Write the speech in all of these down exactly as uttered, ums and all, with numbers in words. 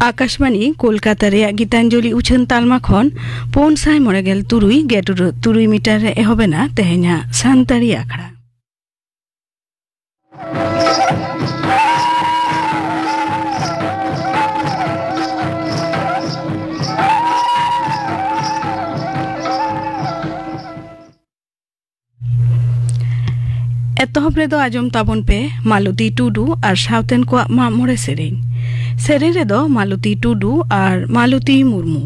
ᱟᱠᱟᱥᱵᱟᱬᱤ ᱠᱳᱞᱠᱟᱛᱟ ᱨᱮᱭᱟᱜ ᱜᱤᱛᱟᱧᱡᱚᱞᱤ ᱩᱪᱷᱟᱹᱱ ᱛᱟᱞᱢᱟ ᱠᱷᱚᱱ ᱯᱩᱱ ᱥᱟᱭ ᱢᱚᱬᱮ ᱜᱮᱞ ᱛᱩᱨᱩᱭ ᱜᱮᱴᱩᱨᱟᱹ ᱛᱩᱨᱩᱭ ᱢᱤᱴᱟᱨ ᱨᱮ ᱮᱦᱚᱵ ᱮᱱᱟ ᱛᱮᱦᱮᱧᱟᱜ ᱥᱟᱱᱛᱟᱲᱤ ᱟᱠᱷᱲᱟ᱾ ᱮᱛᱚᱦᱚᱵ ᱨᱮᱫᱚ ᱟᱸᱡᱚᱢ ᱛᱟᱵᱚᱱ ᱯᱮ ᱢᱟᱞᱚᱛᱤ ᱴᱩᱰᱩ ᱟᱨ ᱥᱟᱶᱛᱮᱱ ᱠᱚᱣᱟᱜ ᱢᱟᱜ ᱢᱚᱬᱮ ᱥᱮᱨᱮᱧ᱾ ᱥᱮᱨᱮᱧ ᱨᱮᱫᱚ ᱢᱟᱞᱚᱛᱤ ᱴᱩᱰᱩ ᱟᱨ ᱢᱟᱞᱚᱛᱤ ᱢᱩᱨᱢᱩ᱾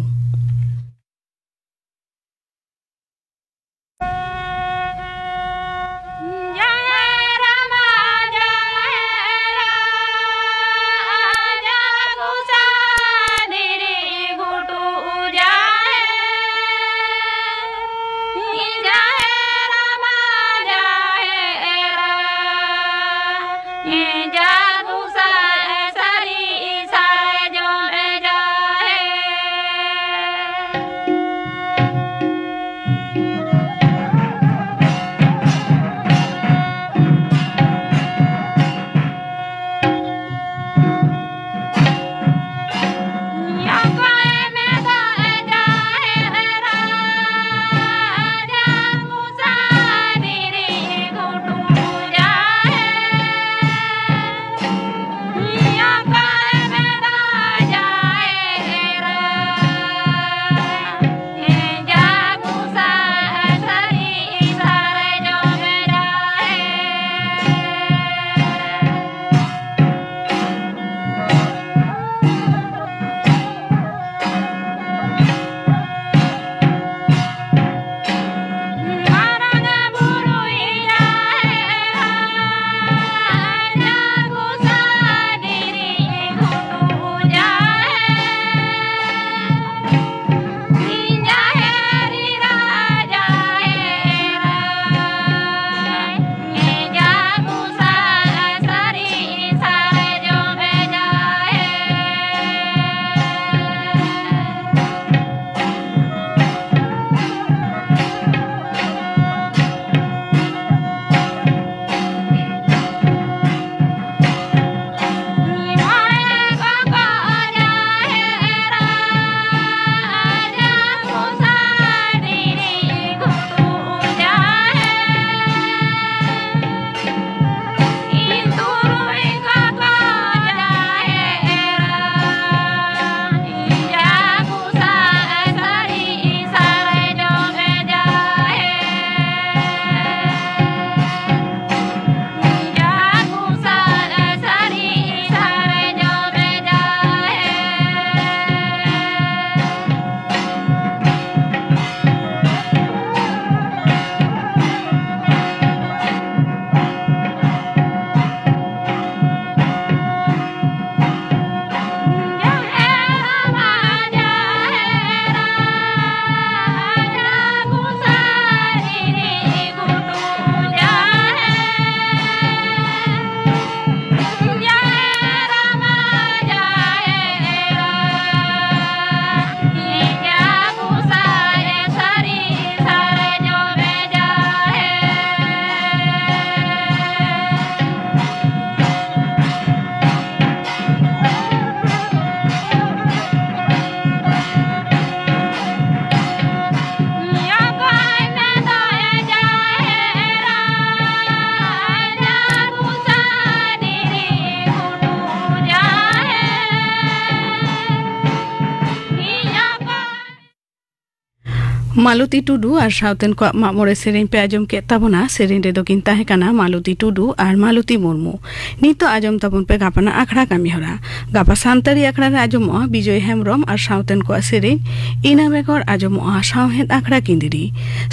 ᱢᱟᱞᱚᱛᱤ ᱴᱩᱰᱩ ᱟᱨ ᱥᱟᱶᱛᱮᱱ ᱠᱚᱣᱟᱜ ᱢᱟᱜ ᱢᱚᱬᱮ ᱥᱮᱨᱮᱧ ᱯᱮ ᱟᱸᱡᱚᱢ ᱠᱮᱫ ᱛᱟᱵᱚᱱᱟ᱾ ᱥᱮᱨᱮᱧ ᱨᱮᱫᱚ ᱠᱤᱱ ᱛᱟᱦᱮᱸ ᱠᱟᱱᱟ ᱢᱟᱞᱚᱛᱤ ᱴᱩᱰᱩ ᱟᱨ ᱢᱟᱞᱚᱛᱤ ᱢᱩᱨᱢᱩ᱾ ᱱᱤᱛᱚᱜ ᱟᱸᱡᱚᱢ ᱛᱟᱵᱚᱱ ᱯᱮ ᱜᱟᱯᱟᱱᱟᱜ ᱟᱠᱷᱲᱟ ᱠᱟᱹᱢᱤ ᱦᱚᱨᱟ᱾ ᱜᱟᱯᱟ ᱥᱟᱱᱛᱟᱲᱤ ᱟᱠᱷᱲᱟ ᱨᱮ ᱟᱸᱡᱚᱢᱚᱜᱼᱟ ᱵᱤᱡᱚᱭ ᱦᱮᱢᱵᱽᱨᱚᱢ ᱟᱨ ᱥᱟᱶᱛᱮᱱ ᱠᱚᱣᱟᱜ ᱥᱮᱨᱮᱧ᱾ ᱤᱱᱟᱹ ᱵᱮᱜᱚᱨ ᱟᱸᱡᱚᱢᱚᱜᱼᱟ ᱥᱟᱶᱦᱮᱫ ᱟᱠᱷᱲᱟ ᱠᱤᱸᱫᱤᱨᱤ᱾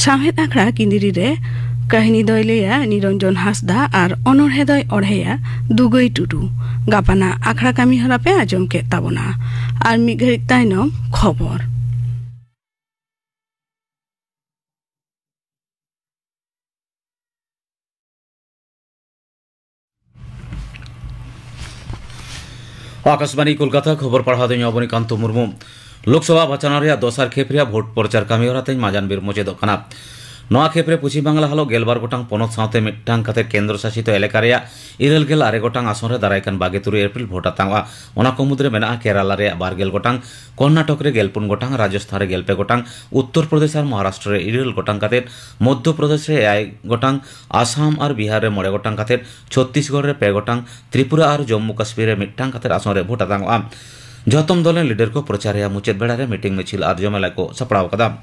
ᱥᱟᱶᱦᱮᱫ ᱟᱠᱷᱲᱟ ᱠᱤᱸᱫᱤᱨᱤ ᱨᱮ ᱠᱟᱹᱦᱱᱤ ᱫᱚᱭ ᱞᱟᱹᱭᱟ ᱱᱤᱨᱚᱧᱡᱚᱱ ᱦᱟᱸᱥᱫᱟ ᱟᱨ ᱚᱱᱚᱬᱦᱮ ᱫᱚᱭ ᱚᱬᱦᱮᱭᱟ ᱫᱩᱜᱟᱹᱭ ᱴᱩᱰᱩ᱾ ᱜᱟᱯᱟᱱᱟᱜ ᱟᱠᱷᱲᱟ ᱠᱟᱹᱢᱤ ᱦᱚᱨᱟ ᱯᱮ ᱟᱸᱡᱚᱢ ᱠᱮᱫ ᱛᱟᱵᱚᱱᱟ᱾ ᱟᱨ ᱢᱤᱫ ᱜᱷᱟᱹᱲᱤᱡ ᱛᱟᱭᱱᱚᱢ ᱠᱷᱚᱵᱚᱨ᱾ ᱟᱠᱟᱥᱵᱟᱱᱤ ᱠᱳᱞᱠᱟᱛᱟ, ᱠᱷᱚᱵᱚᱨ ᱯᱟᱲᱦᱟᱣ ᱫᱚᱧ ᱚᱵᱚᱱᱤᱠᱟᱱᱛᱚ ᱢᱩᱨᱢᱩ᱾ ᱞᱳᱠᱥᱚᱵᱷᱟ ᱵᱟᱪᱷᱱᱟᱣ ᱨᱮᱭᱟᱜ ᱫᱚᱥᱟᱨ ᱠᱷᱮᱯ ᱨᱮᱭᱟᱜ ᱵᱷᱳᱴ ᱯᱨᱚᱪᱟᱨ ᱠᱟᱹᱢᱤ ᱦᱚᱨᱟ ᱛᱮᱦᱮᱧ ᱢᱟᱡᱟᱱ ᱵᱮᱨ ᱢᱩᱪᱟᱹᱫᱚᱜ ᱠᱟᱱᱟ᱾ ᱱᱚᱣᱟ ᱠᱷᱮᱯ ᱨᱮ ᱯᱚᱪᱷᱤᱢ ᱵᱟᱝᱞᱟ ᱦᱟᱞᱚᱜ ᱜᱮᱞᱵᱟᱨ ᱜᱚᱴᱟᱝ ᱯᱚᱱᱚᱛ ᱥᱟᱶᱛᱮ ᱢᱤᱫᱴᱟᱝ ᱠᱟᱛᱮ ᱠᱮᱱᱫᱨᱚ ᱥᱟᱥᱤᱛ ᱮᱞᱟᱠᱟ ᱨᱮᱭᱟᱜ ᱤᱨᱟᱹᱞ ᱜᱮᱞ ᱟᱨᱮ ᱜᱚᱴᱟᱝ ᱟᱥᱚᱱ ᱨᱮ ᱫᱟᱨᱟᱭ ᱠᱟᱱ ᱵᱟᱜᱮ ᱛᱩᱨᱩᱭ ᱮᱯᱨᱤᱞ ᱵᱷᱳᱴ ᱦᱟᱛᱟᱣᱼᱟ᱾ ᱚᱱᱟ ᱠᱚ ᱢᱩᱫᱽᱨᱮ ᱢᱮᱱᱟᱜᱼᱟ ᱠᱮᱨᱟᱞᱟ ᱨᱮᱭᱟᱜ ᱵᱟᱨ ᱜᱮᱞ ᱜᱚᱴᱟᱝ, ᱠᱚᱨᱱᱟᱴᱚᱠ ᱨᱮ ᱜᱮᱞ ᱯᱩᱱ ᱜᱚᱴᱟᱝ, ᱨᱟᱡᱚᱥᱛᱷᱟᱱ ᱨᱮ ᱜᱮᱞ ᱯᱮ ᱜᱚᱴᱟᱝ, ᱩᱛᱛᱚᱨ ᱯᱨᱚᱫᱮᱥ ᱟᱨ ᱢᱚᱦᱟᱨᱟᱥᱴᱨᱚ ᱨᱮ ᱤᱨᱟᱹᱞ ᱜᱚᱴᱟᱝ ᱠᱟᱛᱮ, ᱢᱚᱫᱽᱫᱷᱚ ᱯᱨᱚᱫᱮᱥ ᱨᱮ ᱮᱭᱟᱭ ᱜᱚᱴᱟᱝ, ᱟᱥᱟᱢ ᱟᱨ ᱵᱤᱦᱟᱨ ᱨᱮ ᱢᱚᱬᱮ ᱜᱚᱴᱟᱝ ᱠᱟᱛᱮ, ᱪᱷᱚᱛᱛᱤᱥᱜᱚᱲ ᱨᱮ ᱯᱮ ᱜᱚᱴᱟᱝ, ᱛᱨᱤᱯᱩᱨᱟ ᱟᱨ ᱡᱚᱢᱢᱩ ᱠᱟᱥᱢᱤᱨ ᱨᱮ ᱢᱤᱫᱴᱟᱝ ᱠᱟᱛᱮ ᱟᱥᱚᱱ ᱨᱮ ᱵᱷᱳᱴ ᱦᱟᱛᱟᱝᱚᱜᱼᱟ᱾ ᱡᱷᱚᱛᱚᱢ ᱫᱚᱞ ᱨᱮᱱ ᱞᱤᱰᱟᱨ ᱠᱚ ᱯᱨᱚᱪᱟᱨ ᱨᱮᱭᱟᱜ ᱢᱩᱪᱟᱹᱫ ᱵᱮᱲᱟ ᱨᱮ ᱢᱤᱴᱤᱝ ᱢᱤᱪᱷᱤᱞ ᱟᱨ ᱡᱚᱢᱮᱞᱟᱭ ᱠᱚ ᱥᱟᱯᱲᱟᱣ ᱟᱠᱟᱫᱟ᱾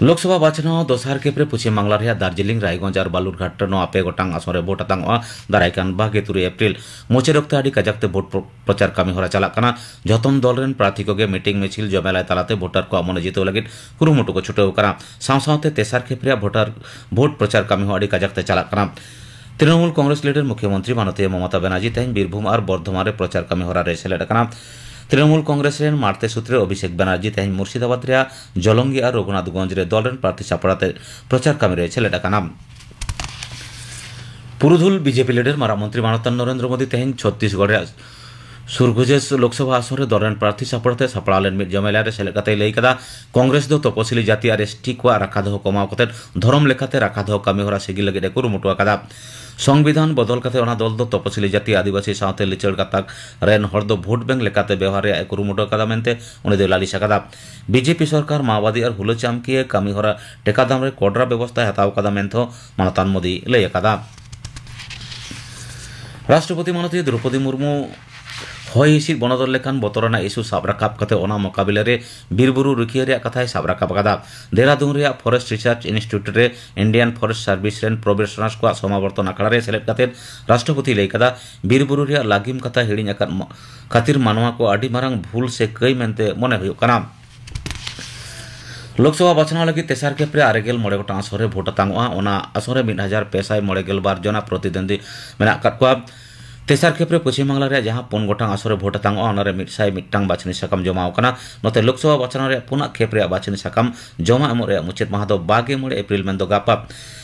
ᱞᱳᱠᱥᱚᱵᱷᱟ ᱵᱟᱪᱷᱱᱟᱣ ᱫᱚᱥᱟᱨ ᱠᱷᱮᱯ ᱨᱮ ᱯᱚᱪᱷᱤᱢ ᱵᱟᱝᱞᱟ ᱨᱮᱭᱟᱜ ᱫᱟᱨᱡᱤᱞᱤᱝ, ᱨᱟᱭᱜᱚᱸᱡᱽ ᱟᱨ ᱵᱟᱞᱩᱨᱜᱷᱟᱴ ᱨᱮ ᱱᱚᱣᱟ ᱯᱮ ᱜᱚᱴᱟᱝ ᱟᱥᱚᱱ ᱨᱮ ᱵᱷᱳᱴ ᱦᱟᱛᱟᱝᱚᱜᱼᱟ᱾ ᱫᱟᱨᱟᱭ ᱠᱟᱱ ᱵᱟᱜᱮ ᱛᱩᱨᱩᱭ ᱮᱯᱨᱤᱞ᱾ ᱢᱩᱪᱟᱹᱫ ᱚᱠᱛᱮ ᱟᱹᱰᱤ ᱠᱟᱡᱟᱠ ᱛᱮ ᱵᱷᱳᱴ ᱯᱨᱚ-, ᱯᱨᱚᱪᱟᱨ ᱠᱟᱹᱢᱤ ᱦᱚᱨᱟ ᱪᱟᱞᱟᱜ ᱠᱟᱱᱟ᱾ ᱡᱷᱚᱛᱚᱢ ᱫᱚᱞ ᱨᱮᱱ ᱯᱨᱟᱨᱛᱷᱤ ᱠᱚᱜᱮ ᱢᱤᱴᱤᱝ ᱢᱤᱪᱷᱤᱞ ᱡᱚᱢᱮᱞᱟᱭ ᱛᱟᱞᱟᱛᱮ ᱵᱷᱳᱴᱟᱨ ᱠᱚᱣᱟᱜ ᱢᱚᱱᱮ ᱡᱤᱛᱟᱹᱣ ᱞᱟᱹᱜᱤᱫ ᱠᱩᱨᱩᱢᱩᱴᱩ ᱠᱚ ᱪᱷᱩᱴᱟᱹᱣ ᱟᱠᱟᱱᱟ᱾ ᱥᱟᱶ ᱥᱟᱶᱛᱮ ᱛᱮᱥᱟᱨ ᱠᱷᱮᱯ ᱨᱮᱭᱟᱜ ᱵᱷᱳᱴᱟᱨ, ᱵᱷᱳᱴ ᱯᱨᱚᱪᱟᱨ ᱠᱟᱹᱢᱤ ᱦᱚᱸ ᱟᱹᱰᱤ ᱠᱟᱡᱟᱠ ᱛᱮ ᱪᱟᱞᱟᱜ ᱠᱟᱱᱟ᱾ ᱛᱨᱤᱱᱚᱢᱩᱞ ᱠᱚᱝᱜᱨᱮᱥ ᱞᱤᱰᱟᱨ ᱢᱩᱠᱷᱭᱚᱢᱚᱱᱛᱨᱤ ᱢᱟᱱᱚᱛᱤᱭᱟᱹ ᱢᱚᱢᱚᱛᱟ ᱵᱟᱱᱟᱨᱡᱤ ᱛᱮᱦᱮᱧ ᱵᱤᱨᱵᱷᱩᱢ ᱟᱨ ᱵᱚᱨᱫᱷᱚᱢᱟᱱ ᱨᱮ ᱯᱨᱚᱪᱟᱨ ᱠᱟᱹᱢᱤ ᱦᱚᱨᱟ ᱨᱮ ᱥᱮᱞᱮᱫ ᱟᱠᱟᱱᱟ᱾ ᱛᱨᱤᱱᱚᱢᱩᱞ ᱠᱚᱝᱜᱨᱮᱥ ᱨᱮᱱ ᱢᱟᱲᱛᱮ ᱥᱩᱛᱨᱮ ᱚᱵᱷᱤᱥᱮᱠ ᱵᱟᱱᱟᱨᱡᱤ ᱛᱮᱦᱮᱧ ᱢᱩᱨᱥᱤᱫᱟᱵᱟᱫᱽ ᱨᱮᱭᱟᱜ ᱡᱚᱞᱚᱝᱜᱤ ᱟᱨ ᱨᱚᱜᱷᱩᱱᱟᱛᱷᱜᱚᱸᱡᱽ ᱨᱮ ᱫᱚᱞ ᱨᱮᱱ ᱯᱨᱟᱨᱛᱷᱤ ᱥᱟᱯᱲᱟᱣ ᱛᱮ ᱯᱨᱚᱪᱟᱨ ᱠᱟᱹᱢᱤ ᱨᱮ ᱥᱮᱞᱮᱫ ᱟᱠᱟᱱᱟ᱾ ᱯᱩᱨᱩᱫᱷᱩᱞ ᱵᱤᱡᱮᱯᱤ ᱞᱤᱰᱟᱨ ᱢᱟᱨᱟᱝ ᱢᱚᱱᱛᱨᱤ ᱢᱟᱱᱚᱛᱟᱱ ᱱᱚᱨᱮᱱᱫᱨᱚ ᱢᱳᱫᱤ ᱛᱮᱦᱮᱧ ᱪᱷᱚᱛᱛᱤᱥᱜᱚᱲ ᱨᱮᱭᱟᱜ ᱥᱩᱨᱜᱩᱡᱟᱹ ᱞᱳᱠᱥᱚᱵᱷᱟ ᱟᱥᱚᱱ ᱨᱮ ᱫᱚᱞ ᱨᱮᱱ ᱯᱨᱟᱨᱛᱷᱤ ᱥᱟᱯᱲᱟᱣ ᱛᱮ ᱥᱟᱯᱲᱟᱣ ᱞᱮᱱ ᱢᱤᱫ ᱡᱚᱢᱮᱞᱟᱭ ᱨᱮ ᱥᱮᱞᱮᱫ ᱠᱟᱛᱮᱭ ᱞᱟᱹᱭ ᱠᱟᱫᱟ, ᱠᱚᱝᱜᱨᱮᱥ ᱫᱚ ᱛᱚᱯᱚᱥᱤᱞᱤ ᱡᱟᱹᱛᱤ ᱟᱨ ᱮᱥᱴᱤ ᱠᱚᱣᱟᱜ ᱨᱟᱠᱷᱟ ᱫᱚᱦᱚ ᱠᱚᱢᱟᱣ ᱠᱟᱛᱮ ᱫᱷᱚᱨᱚᱢ ᱞᱮᱠᱟᱛᱮ ᱨᱟᱠᱷᱟ ᱫᱚᱦᱚ ᱠᱟᱹᱢᱤ ᱦᱚᱨᱟ ᱥᱤᱜᱤᱞ ᱞᱟᱹᱜᱤᱫ ᱮ ᱠᱩᱨᱩᱢᱩᱴᱩ ᱟᱠᱟᱫᱟ᱾ ᱥᱚᱝᱵᱤᱫᱷᱟᱱ ᱵᱚᱫᱚᱞ ᱠᱟᱛᱮ ᱚᱱᱟ ᱫᱚᱞ ᱫᱚ ᱛᱚᱯᱚᱥᱤᱞᱤ ᱡᱟᱹᱛᱤ, ᱟᱹᱫᱤᱵᱟᱹᱥᱤ ᱥᱟᱶᱛᱮ ᱞᱤᱪᱟᱹᱲ ᱜᱟᱛᱟᱠ ᱨᱮᱱ ᱦᱚᱲ ᱫᱚ ᱵᱷᱳᱴ ᱵᱮᱝᱠ ᱞᱮᱠᱟᱛᱮ ᱵᱮᱣᱦᱟᱨ ᱨᱮᱭᱟᱜ ᱮ ᱠᱩᱨᱩᱢᱩᱴᱩ ᱟᱠᱟᱫᱟ ᱢᱮᱱᱛᱮ ᱩᱱᱤ ᱫᱚᱭ ᱞᱟᱹᱞᱤᱥ ᱟᱠᱟᱫᱟ᱾ ᱵᱤᱡᱮᱯᱤ ᱥᱚᱨᱠᱟᱨ ᱢᱟᱣᱵᱟᱫᱤ ᱟᱨ ᱦᱩᱞᱟᱹ ᱪᱟᱢᱠᱤᱭᱟᱹ ᱠᱟᱹᱢᱤ ᱦᱚᱨᱟ ᱴᱮᱠᱟᱣ ᱫᱟᱨᱟᱢ ᱨᱮ ᱠᱚᱰᱨᱟ ᱵᱮᱵᱚᱥᱛᱷᱟᱭ ᱦᱟᱛᱟᱣ ᱟᱠᱟᱫᱟ ᱢᱮᱱᱛᱮ ᱦᱚᱸ ᱢᱟᱱᱚᱛᱟᱱ ᱢᱳᱫᱤ ᱞᱟᱹᱭ ᱟᱠᱟᱫᱟ᱾ ᱨᱟᱥᱴᱨᱚᱯᱚᱛᱤ ᱢᱟᱱᱚᱛᱤᱭᱟᱹ ᱫᱨᱚᱯᱚᱫᱤ ᱢᱩᱨᱢᱩ ᱦᱚᱭ ᱦᱤᱸᱥᱤᱫ ᱵᱚᱱᱚᱫᱚᱞ ᱞᱮᱠᱟᱱ ᱵᱚᱛᱚᱨᱟᱱᱟᱜ ᱤᱥᱩ ᱥᱟᱵ ᱨᱟᱠᱟᱵ ᱠᱟᱛᱮ ᱚᱱᱟ ᱢᱚᱠᱟᱵᱤᱞᱟ ᱨᱮ ᱵᱤᱨ ᱵᱩᱨᱩ ᱨᱩᱠᱷᱤᱭᱟᱹ ᱨᱮᱭᱟᱜ ᱠᱟᱛᱷᱟᱭ ᱥᱟᱵ ᱨᱟᱠᱟᱵ ᱟᱠᱟᱫᱟ᱾ ᱫᱮᱦᱨᱟᱫᱩᱱ ᱨᱮᱭᱟᱜ ᱯᱷᱚᱨᱮᱥᱴ ᱨᱤᱥᱟᱨᱪ ᱤᱱᱥᱴᱤᱴᱭᱩᱴ ᱨᱮ ᱤᱱᱰᱤᱭᱟᱱ ᱯᱷᱚᱨᱮᱥᱴ ᱥᱟᱨᱵᱷᱤᱥ ᱨᱮᱱ ᱯᱨᱚᱵᱮᱥᱚᱱᱟᱨᱥ ᱠᱚᱣᱟᱜ ᱥᱚᱢᱟᱵᱚᱨᱛᱚᱱ ᱟᱠᱷᱲᱟ ᱨᱮ ᱥᱮᱞᱮᱫ ᱠᱟᱛᱮ ᱨᱟᱥᱴᱨᱚᱯᱚᱛᱤᱭ ᱞᱟᱹᱭ ᱠᱟᱫᱟ, ᱵᱤᱨ ᱵᱩᱨᱩ ᱨᱮᱭᱟᱜ ᱞᱟᱹᱜᱤᱢ ᱠᱟᱛᱷᱟ ᱦᱤᱲᱤᱧ ᱟᱠᱟᱫ ᱢᱟ-, ᱠᱷᱟᱹᱛᱤᱨ ᱢᱟᱱᱣᱟ ᱠᱚ ᱟᱹᱰᱤ ᱢᱟᱨᱟᱝ ᱵᱷᱩᱞ ᱥᱮ ᱠᱟᱹᱭ ᱢᱮᱱᱛᱮ ᱢᱚᱱᱮ ᱦᱩᱭᱩᱜ ᱠᱟᱱᱟ᱾ ᱞᱳᱠᱥᱚᱵᱷᱟ ᱵᱟᱪᱷᱱᱟᱣ ᱞᱟᱹᱜᱤᱫ ᱛᱮᱥᱟᱨ ᱠᱷᱮᱯ ᱨᱮ ᱟᱨᱮ ᱜᱮᱞ ᱢᱚᱬᱮ ᱜᱚᱴᱟᱝ ᱟᱥᱚᱱ ᱨᱮ ᱵᱷᱳᱴ ᱟᱛᱟᱝᱚᱜᱼᱟ᱾ ᱚᱱᱟ ᱟᱥᱚᱱ ᱨᱮ ᱢᱤᱫ ᱦᱟᱡᱟᱨ ᱯᱮ ᱥᱟᱭ ᱢᱚᱬᱮ ᱜᱮᱞ ᱵᱟᱨ ᱡᱚᱱᱟ ᱯᱨᱚᱛᱤᱫᱚᱱᱫᱤ ᱢᱮᱱᱟᱜ ᱟᱠᱟᱫ ᱠᱚᱣᱟ᱾ ᱛᱮᱥᱟᱨ ᱠᱷᱮᱯ ᱨᱮ ᱯᱚᱪᱷᱤᱢ ᱵᱟᱝᱞᱟ ᱨᱮᱭᱟᱜ ᱡᱟᱦᱟᱸ ᱯᱩᱱ ᱜᱚᱴᱟᱝ ᱟᱥᱚᱱ ᱨᱮ ᱵᱷᱳᱴ ᱟᱛᱟᱝᱚᱜᱼᱟ, ᱚᱱᱟ ᱨᱮ ᱢᱤᱫ ᱥᱟᱭ ᱢᱤᱫᱴᱟᱝ ᱵᱟᱪᱷᱱᱤ ᱥᱟᱠᱟᱢ ᱡᱚᱢᱟ ᱟᱠᱟᱱᱟ᱾ ᱱᱚᱛᱮ ᱞᱳᱠᱥᱚᱵᱷᱟ ᱵᱟᱪᱷᱱᱟᱣ ᱨᱮᱭᱟᱜ ᱯᱩᱱᱟᱜ ᱠᱷᱮᱯ ᱨᱮᱭᱟᱜ ᱵᱟᱪᱷᱱᱤ ᱥᱟᱠᱟᱢ ᱡᱚᱢᱟ ᱮᱢᱚᱜ ᱨᱮᱭᱟᱜ ᱢᱩᱪᱟᱹᱫ ᱢᱟᱦᱟ ᱫᱚ ᱵᱟᱜᱮ ᱢᱚᱬᱮ ᱮᱯᱨᱤᱞ, ᱢᱮᱱᱫᱚ ᱜᱟᱯᱟ᱾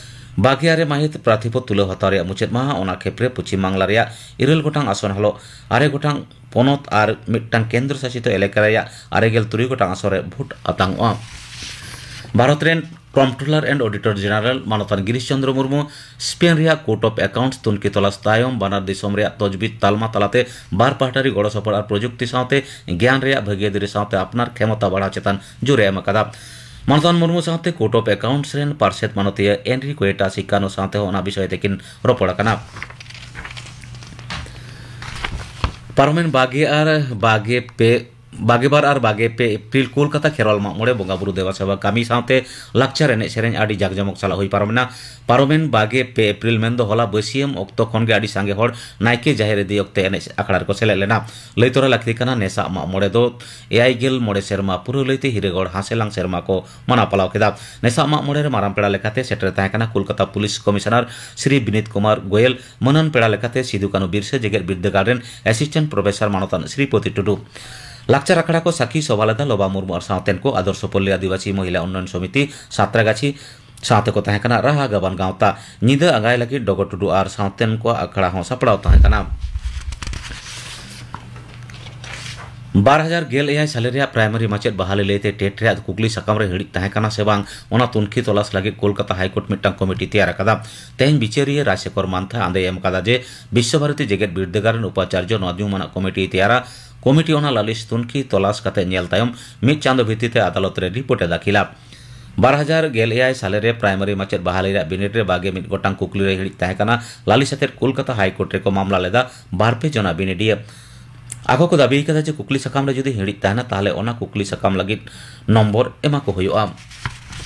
ᱵᱟᱜᱮ ᱟᱨᱮ ᱢᱟᱹᱦᱤᱛ ᱯᱨᱟᱨᱛᱷᱤᱯᱚᱫᱽ ᱛᱩᱞᱟᱹᱣ ᱦᱟᱛᱟᱣ ᱨᱮᱭᱟᱜ ᱢᱩᱪᱟᱹᱫ ᱢᱟᱦᱟ᱾ ᱚᱱᱟ ᱠᱷᱮᱯ ᱨᱮ ᱯᱚᱪᱷᱤᱢ ᱵᱟᱝᱞᱟ ᱨᱮᱭᱟᱜ ᱤᱨᱟᱹᱞ ᱜᱚᱴᱟᱝ ᱟᱥᱚᱱ ᱦᱤᱞᱳᱜ ᱟᱨᱮ ᱜᱚᱴᱟᱝ ᱯᱚᱱᱚᱛ ᱟᱨ ᱢᱤᱫᱴᱟᱝ ᱠᱮᱱᱫᱨᱚ ᱥᱟᱥᱤᱛ ᱮᱞᱟᱠᱟ ᱨᱮᱭᱟᱜ ᱟᱨᱮ ᱜᱮᱞ ᱛᱩᱨᱩᱭ ᱜᱚᱴᱟᱝ ᱟᱥᱚᱱ ᱨᱮ ᱵᱷᱳᱴ ᱟᱛᱟᱝᱚᱜᱼᱟ᱾ ᱵᱷᱟᱨᱚᱛ ᱨᱮᱱ ᱠᱚᱢᱯᱴᱨᱳᱞᱟᱨ ᱮᱱᱰ ᱚᱰᱤᱴᱚᱨ ᱡᱮᱱᱟᱨᱟᱞ ᱢᱟᱱᱚᱛᱟᱱ ᱜᱤᱨᱤᱥ ᱪᱚᱱᱫᱨᱚ ᱢᱩᱨᱢᱩ ᱥᱯᱮᱱ ᱨᱮᱭᱟᱜ ᱠᱳᱨᱴ ᱚᱯᱷ ᱮᱠᱟᱣᱩᱱᱴᱥ ᱛᱩᱱᱠᱷᱤ ᱛᱚᱞᱟᱥ ᱛᱟᱭᱚᱢ ᱵᱟᱱᱟᱨ ᱫᱤᱥᱚᱢ ᱨᱮᱭᱟᱜ ᱛᱚᱡᱽᱵᱤᱡᱽ ᱛᱟᱞᱢᱟ ᱛᱟᱞᱟᱛᱮ ᱵᱟᱨ ᱯᱟᱦᱴᱟ ᱨᱮ ᱜᱚᱲᱚ ᱥᱚᱯᱚᱦᱚᱫ ᱟᱨ ᱯᱨᱚᱡᱩᱠᱛᱤ ᱥᱟᱶᱛᱮ ᱜᱮᱭᱟᱱ ᱨᱮᱭᱟᱜ ᱵᱷᱟᱹᱜᱤᱭᱟᱹᱫᱤ ᱥᱟᱶᱛᱮ ᱟᱯᱱᱟᱨ ᱠᱷᱮᱢᱚᱛᱟ ᱵᱟᱲᱦᱟᱣ ᱪᱮᱛᱟᱱ ᱡᱳᱨ ᱮ ᱮᱢ ᱟᱠᱟᱫᱟ᱾ ᱢᱟᱱᱚᱛᱟᱱ ᱢᱩᱨᱢᱩ ᱥᱟᱶᱛᱮ ᱠᱳᱨᱴ ᱚᱯᱷ ᱮᱠᱟᱣᱩᱱᱴᱥ ᱨᱮᱱ ᱯᱟᱨᱥᱮᱛ ᱢᱟᱱᱚᱛᱤᱭᱟᱹ ᱮᱱᱨᱤ ᱠᱳᱭᱮᱴᱟ ᱥᱤᱠᱟᱱᱳ ᱥᱟᱶᱛᱮ ᱦᱚᱸ ᱚᱱᱟ ᱵᱤᱥᱚᱭ ᱛᱮᱠᱤᱱ ᱨᱚᱯᱚᱲ ᱟᱠᱟᱱᱟ᱾ ᱯᱟᱨᱚᱢᱮᱱ ᱵᱟᱜᱮ ᱟᱨ ᱵᱟᱜᱮ ᱯᱮ ᱵᱟᱜᱮ ᱵᱟᱨ ᱟᱨ ᱵᱟᱜᱮ ᱯᱮ ᱮᱯᱨᱤᱞ ᱠᱳᱞᱠᱟᱛᱟ ᱠᱷᱮᱨᱣᱟᱞ ᱢᱟᱜ ᱢᱚᱬᱮ ᱵᱚᱸᱜᱟ ᱵᱩᱨᱩ ᱫᱮᱵᱟ ᱥᱮᱵᱟ ᱠᱟᱹᱢᱤ ᱥᱟᱶᱛᱮ ᱞᱟᱠᱪᱟᱨ ᱮᱱᱮᱡ ᱥᱮᱨᱮᱧ ᱟᱹᱰᱤ ᱡᱟᱠ ᱡᱚᱢᱚᱠ ᱥᱟᱞᱟᱜ ᱦᱩᱭ ᱯᱟᱨᱚᱢᱮᱱᱟ᱾ ᱯᱟᱨᱚᱢᱮᱱ ᱵᱟᱜᱮ ᱯᱮ ᱮᱯᱨᱤᱞ ᱢᱮᱱᱫᱚ ᱦᱚᱞᱟ ᱵᱟᱹᱥᱤᱭᱟᱹᱢ ᱚᱠᱛᱚ ᱠᱷᱚᱱ ᱜᱮ ᱟᱹᱰᱤ ᱥᱟᱸᱜᱮ ᱦᱚᱲ ᱱᱟᱭᱠᱮ ᱡᱟᱦᱮᱨ ᱤᱫᱤ ᱚᱠᱛᱮ ᱮᱱᱮᱡ ᱟᱠᱷᱲᱟ ᱨᱮᱠᱚ ᱥᱮᱞᱮᱫ ᱞᱮᱱᱟ᱾ ᱞᱟᱹᱭ ᱛᱚᱨᱟ ᱞᱟᱹᱠᱛᱤ ᱠᱟᱱᱟ, ᱱᱮᱥᱟᱜ ᱢᱟᱜ ᱢᱚᱬᱮ ᱫᱚ ᱮᱭᱟᱭ ᱜᱮᱞ ᱢᱚᱬᱮ ᱥᱮᱨᱢᱟ ᱯᱩᱨᱟᱹᱣ ᱞᱟᱹᱭᱛᱮ ᱦᱤᱨᱟᱹᱜᱚᱲ ᱦᱟᱸᱥᱮᱞᱟᱝ ᱥᱮᱨᱢᱟ ᱠᱚ ᱢᱟᱱᱟᱣ ᱯᱟᱞᱟᱣ ᱠᱮᱫᱟ᱾ ᱱᱮᱥᱟᱜ ᱢᱟᱜ ᱢᱚᱬᱮ ᱨᱮ ᱢᱟᱨᱟᱝ ᱯᱮᱲᱟ ᱞᱮᱠᱟᱛᱮ ᱥᱮᱴᱮᱨ ᱛᱟᱦᱮᱸ ᱠᱟᱱᱟ ᱠᱳᱞᱠᱟᱛᱟ ᱯᱩᱞᱤᱥ ᱠᱚᱢᱤᱥᱚᱱᱟᱨ ᱥᱨᱤ ᱵᱤᱱᱤᱛ ᱠᱩᱢᱟᱨ ᱜᱳᱭᱮᱞ, ᱢᱟᱹᱱᱟᱱ ᱯᱮᱲᱟ ᱞᱮᱠᱟᱛᱮ ᱥᱤᱫᱩ ᱠᱟᱹᱱᱦᱩ ᱵᱤᱨᱥᱟᱹ ᱡᱮᱜᱮᱛ ᱵᱤᱨᱫᱟᱹᱜᱟᱲ ᱨᱮᱱ ᱮᱥᱤᱥᱴᱮᱱᱴ ᱯᱨᱚᱯᱷᱮᱥᱚᱨ ᱢᱟᱱᱚᱛᱟᱱ ᱥᱨᱤᱯᱚᱛᱤ ᱴᱩᱰᱩ᱾ ᱞᱟᱠᱪᱟᱨ ᱟᱠᱷᱲᱟ ᱠᱚ ᱥᱟᱹᱠᱷᱤ ᱥᱚᱵᱷᱟ ᱞᱮᱫᱟ ᱞᱚᱵᱟ ᱢᱩᱨᱢᱩ ᱟᱨ ᱥᱟᱶᱛᱮᱱ ᱠᱚ᱾ ᱟᱫᱚᱨᱥᱚ ᱯᱚᱞᱞᱤ ᱟᱹᱫᱤᱵᱟᱹᱥᱤ ᱢᱚᱦᱤᱞᱟ ᱩᱱᱱᱚᱭᱚᱱ ᱥᱚᱢᱤᱛᱤ, ᱥᱟᱸᱛᱨᱟᱜᱟᱪᱷᱤ, ᱥᱟᱶᱛᱮ ᱠᱚ ᱛᱟᱦᱮᱸ ᱠᱟᱱᱟ ᱨᱟᱦᱟ ᱜᱟᱵᱟᱱ ᱜᱟᱶᱛᱟ᱾ ᱧᱤᱫᱟᱹ ᱟᱸᱜᱟᱭ ᱞᱟᱹᱜᱤᱫ ᱰᱚᱜᱚᱨ ᱴᱩᱰᱩ ᱟᱨ ᱥᱟᱶᱛᱮᱱ ᱠᱚᱣᱟᱜ ᱟᱠᱷᱲᱟ ᱦᱚᱸ ᱥᱟᱯᱲᱟᱣ ᱛᱟᱦᱮᱸ ᱠᱟᱱᱟ᱾ ᱵᱟᱨ ᱦᱟᱡᱟᱨ ᱜᱮᱞ ᱮᱭᱟᱭ ᱥᱟᱞᱮ ᱨᱮᱭᱟᱜ ᱯᱨᱟᱭᱢᱟᱨᱤ ᱢᱟᱪᱮᱫ ᱵᱟᱦᱟᱞᱤ ᱞᱟᱹᱭᱛᱮ ᱴᱮᱴ ᱨᱮᱭᱟᱜ ᱠᱩᱠᱞᱤ ᱥᱟᱠᱟᱢ ᱨᱮ ᱦᱤᱲᱤᱡ ᱛᱟᱦᱮᱸ ᱠᱟᱱᱟ ᱥᱮ ᱵᱟᱝ, ᱚᱱᱟ ᱛᱩᱱᱠᱷᱤ ᱛᱚᱞᱟᱥ ᱞᱟᱹᱜᱤᱫ ᱠᱳᱞᱠᱟᱛᱟ ᱦᱟᱭᱠᱳᱨᱴ ᱢᱤᱫᱴᱟᱝ ᱠᱚᱢᱤᱴᱤ ᱛᱮᱭᱟᱨ ᱟᱠᱟᱫᱟ᱾ ᱛᱮᱦᱮᱧ ᱵᱤᱪᱟᱹᱨᱤᱭᱟᱹ ᱨᱟᱡᱽᱥᱮᱠᱷᱚᱨ ᱢᱟᱱᱛᱷᱟ ᱟᱸᱫᱮᱭ ᱮᱢ ᱟᱠᱟᱫᱟ ᱡᱮ ᱵᱤᱥᱥᱚ ᱵᱷᱟᱨᱚᱛᱤ ᱡᱮᱜᱮᱛ ᱵᱤᱨᱫᱟᱹᱜᱟᱲ ᱨᱮᱱ ᱩᱯᱟᱪᱟᱨᱡᱚ ᱱᱚᱣᱟ ᱧᱩᱢᱟᱱᱟᱜ ᱠᱚᱢᱤᱴᱤᱭ ᱛᱮᱭᱟᱨᱟ᱾ ᱠᱚᱢᱤᱴᱤ ᱚᱱᱟ ᱞᱟᱹᱞᱤᱥ ᱛᱩᱱᱠᱷᱤ ᱛᱚᱞᱟᱥ ᱠᱟᱛᱮ ᱧᱮᱞ ᱛᱟᱭᱚᱢ ᱢᱤᱫ ᱪᱟᱸᱫᱚ ᱵᱷᱤᱛᱤᱨ ᱛᱮ ᱟᱫᱟᱞᱚᱛ ᱨᱮ ᱨᱤᱯᱳᱨᱴ ᱮ ᱫᱟᱹᱠᱷᱤᱞᱟ᱾ ᱵᱟᱨ ᱦᱟᱡᱟᱨ ᱜᱮᱞ ᱮᱭᱟᱭ ᱥᱟᱞᱮ ᱨᱮ ᱯᱨᱟᱭᱢᱟᱨᱤ ᱢᱟᱪᱮᱫ ᱵᱟᱦᱟᱞᱤ ᱨᱮᱭᱟᱜ ᱵᱤᱱᱤᱰ ᱨᱮ ᱵᱟᱜᱮ ᱢᱤᱫ ᱜᱚᱴᱟᱝ ᱠᱩᱠᱞᱤ ᱨᱮ ᱦᱤᱲᱤᱡ ᱛᱟᱦᱮᱸ ᱠᱟᱱᱟ᱾ ᱞᱟᱹᱞᱤᱥ ᱟᱛᱮᱫ ᱠᱳᱞᱠᱟᱛᱟ ᱦᱟᱭ ᱠᱳᱨᱴ ᱨᱮᱠᱚ ᱢᱟᱢᱞᱟ ᱞᱮᱫᱟ ᱵᱟᱨ ᱯᱮ ᱡᱚᱱᱟ ᱵᱤᱱᱤᱰᱤᱭᱟᱹ᱾ ᱟᱠᱚ ᱠᱚ ᱫᱟᱹᱵᱤ ᱟᱠᱟᱫᱟ ᱡᱮ ᱠᱩᱠᱞᱤ ᱥᱟᱠᱟᱢ ᱨᱮ ᱡᱩᱫᱤ ᱦᱤᱲᱤᱡ ᱛᱟᱦᱮᱱᱟ, ᱛᱟᱦᱚᱞᱮ ᱚᱱᱟ ᱠᱩᱠᱞᱤ ᱥᱟᱠᱟᱢ ᱞᱟᱹᱜᱤᱫ ᱱᱚᱢᱵᱚᱨ ᱮᱢᱟ ᱠᱚ ᱦᱩᱭᱩᱜᱼᱟ᱾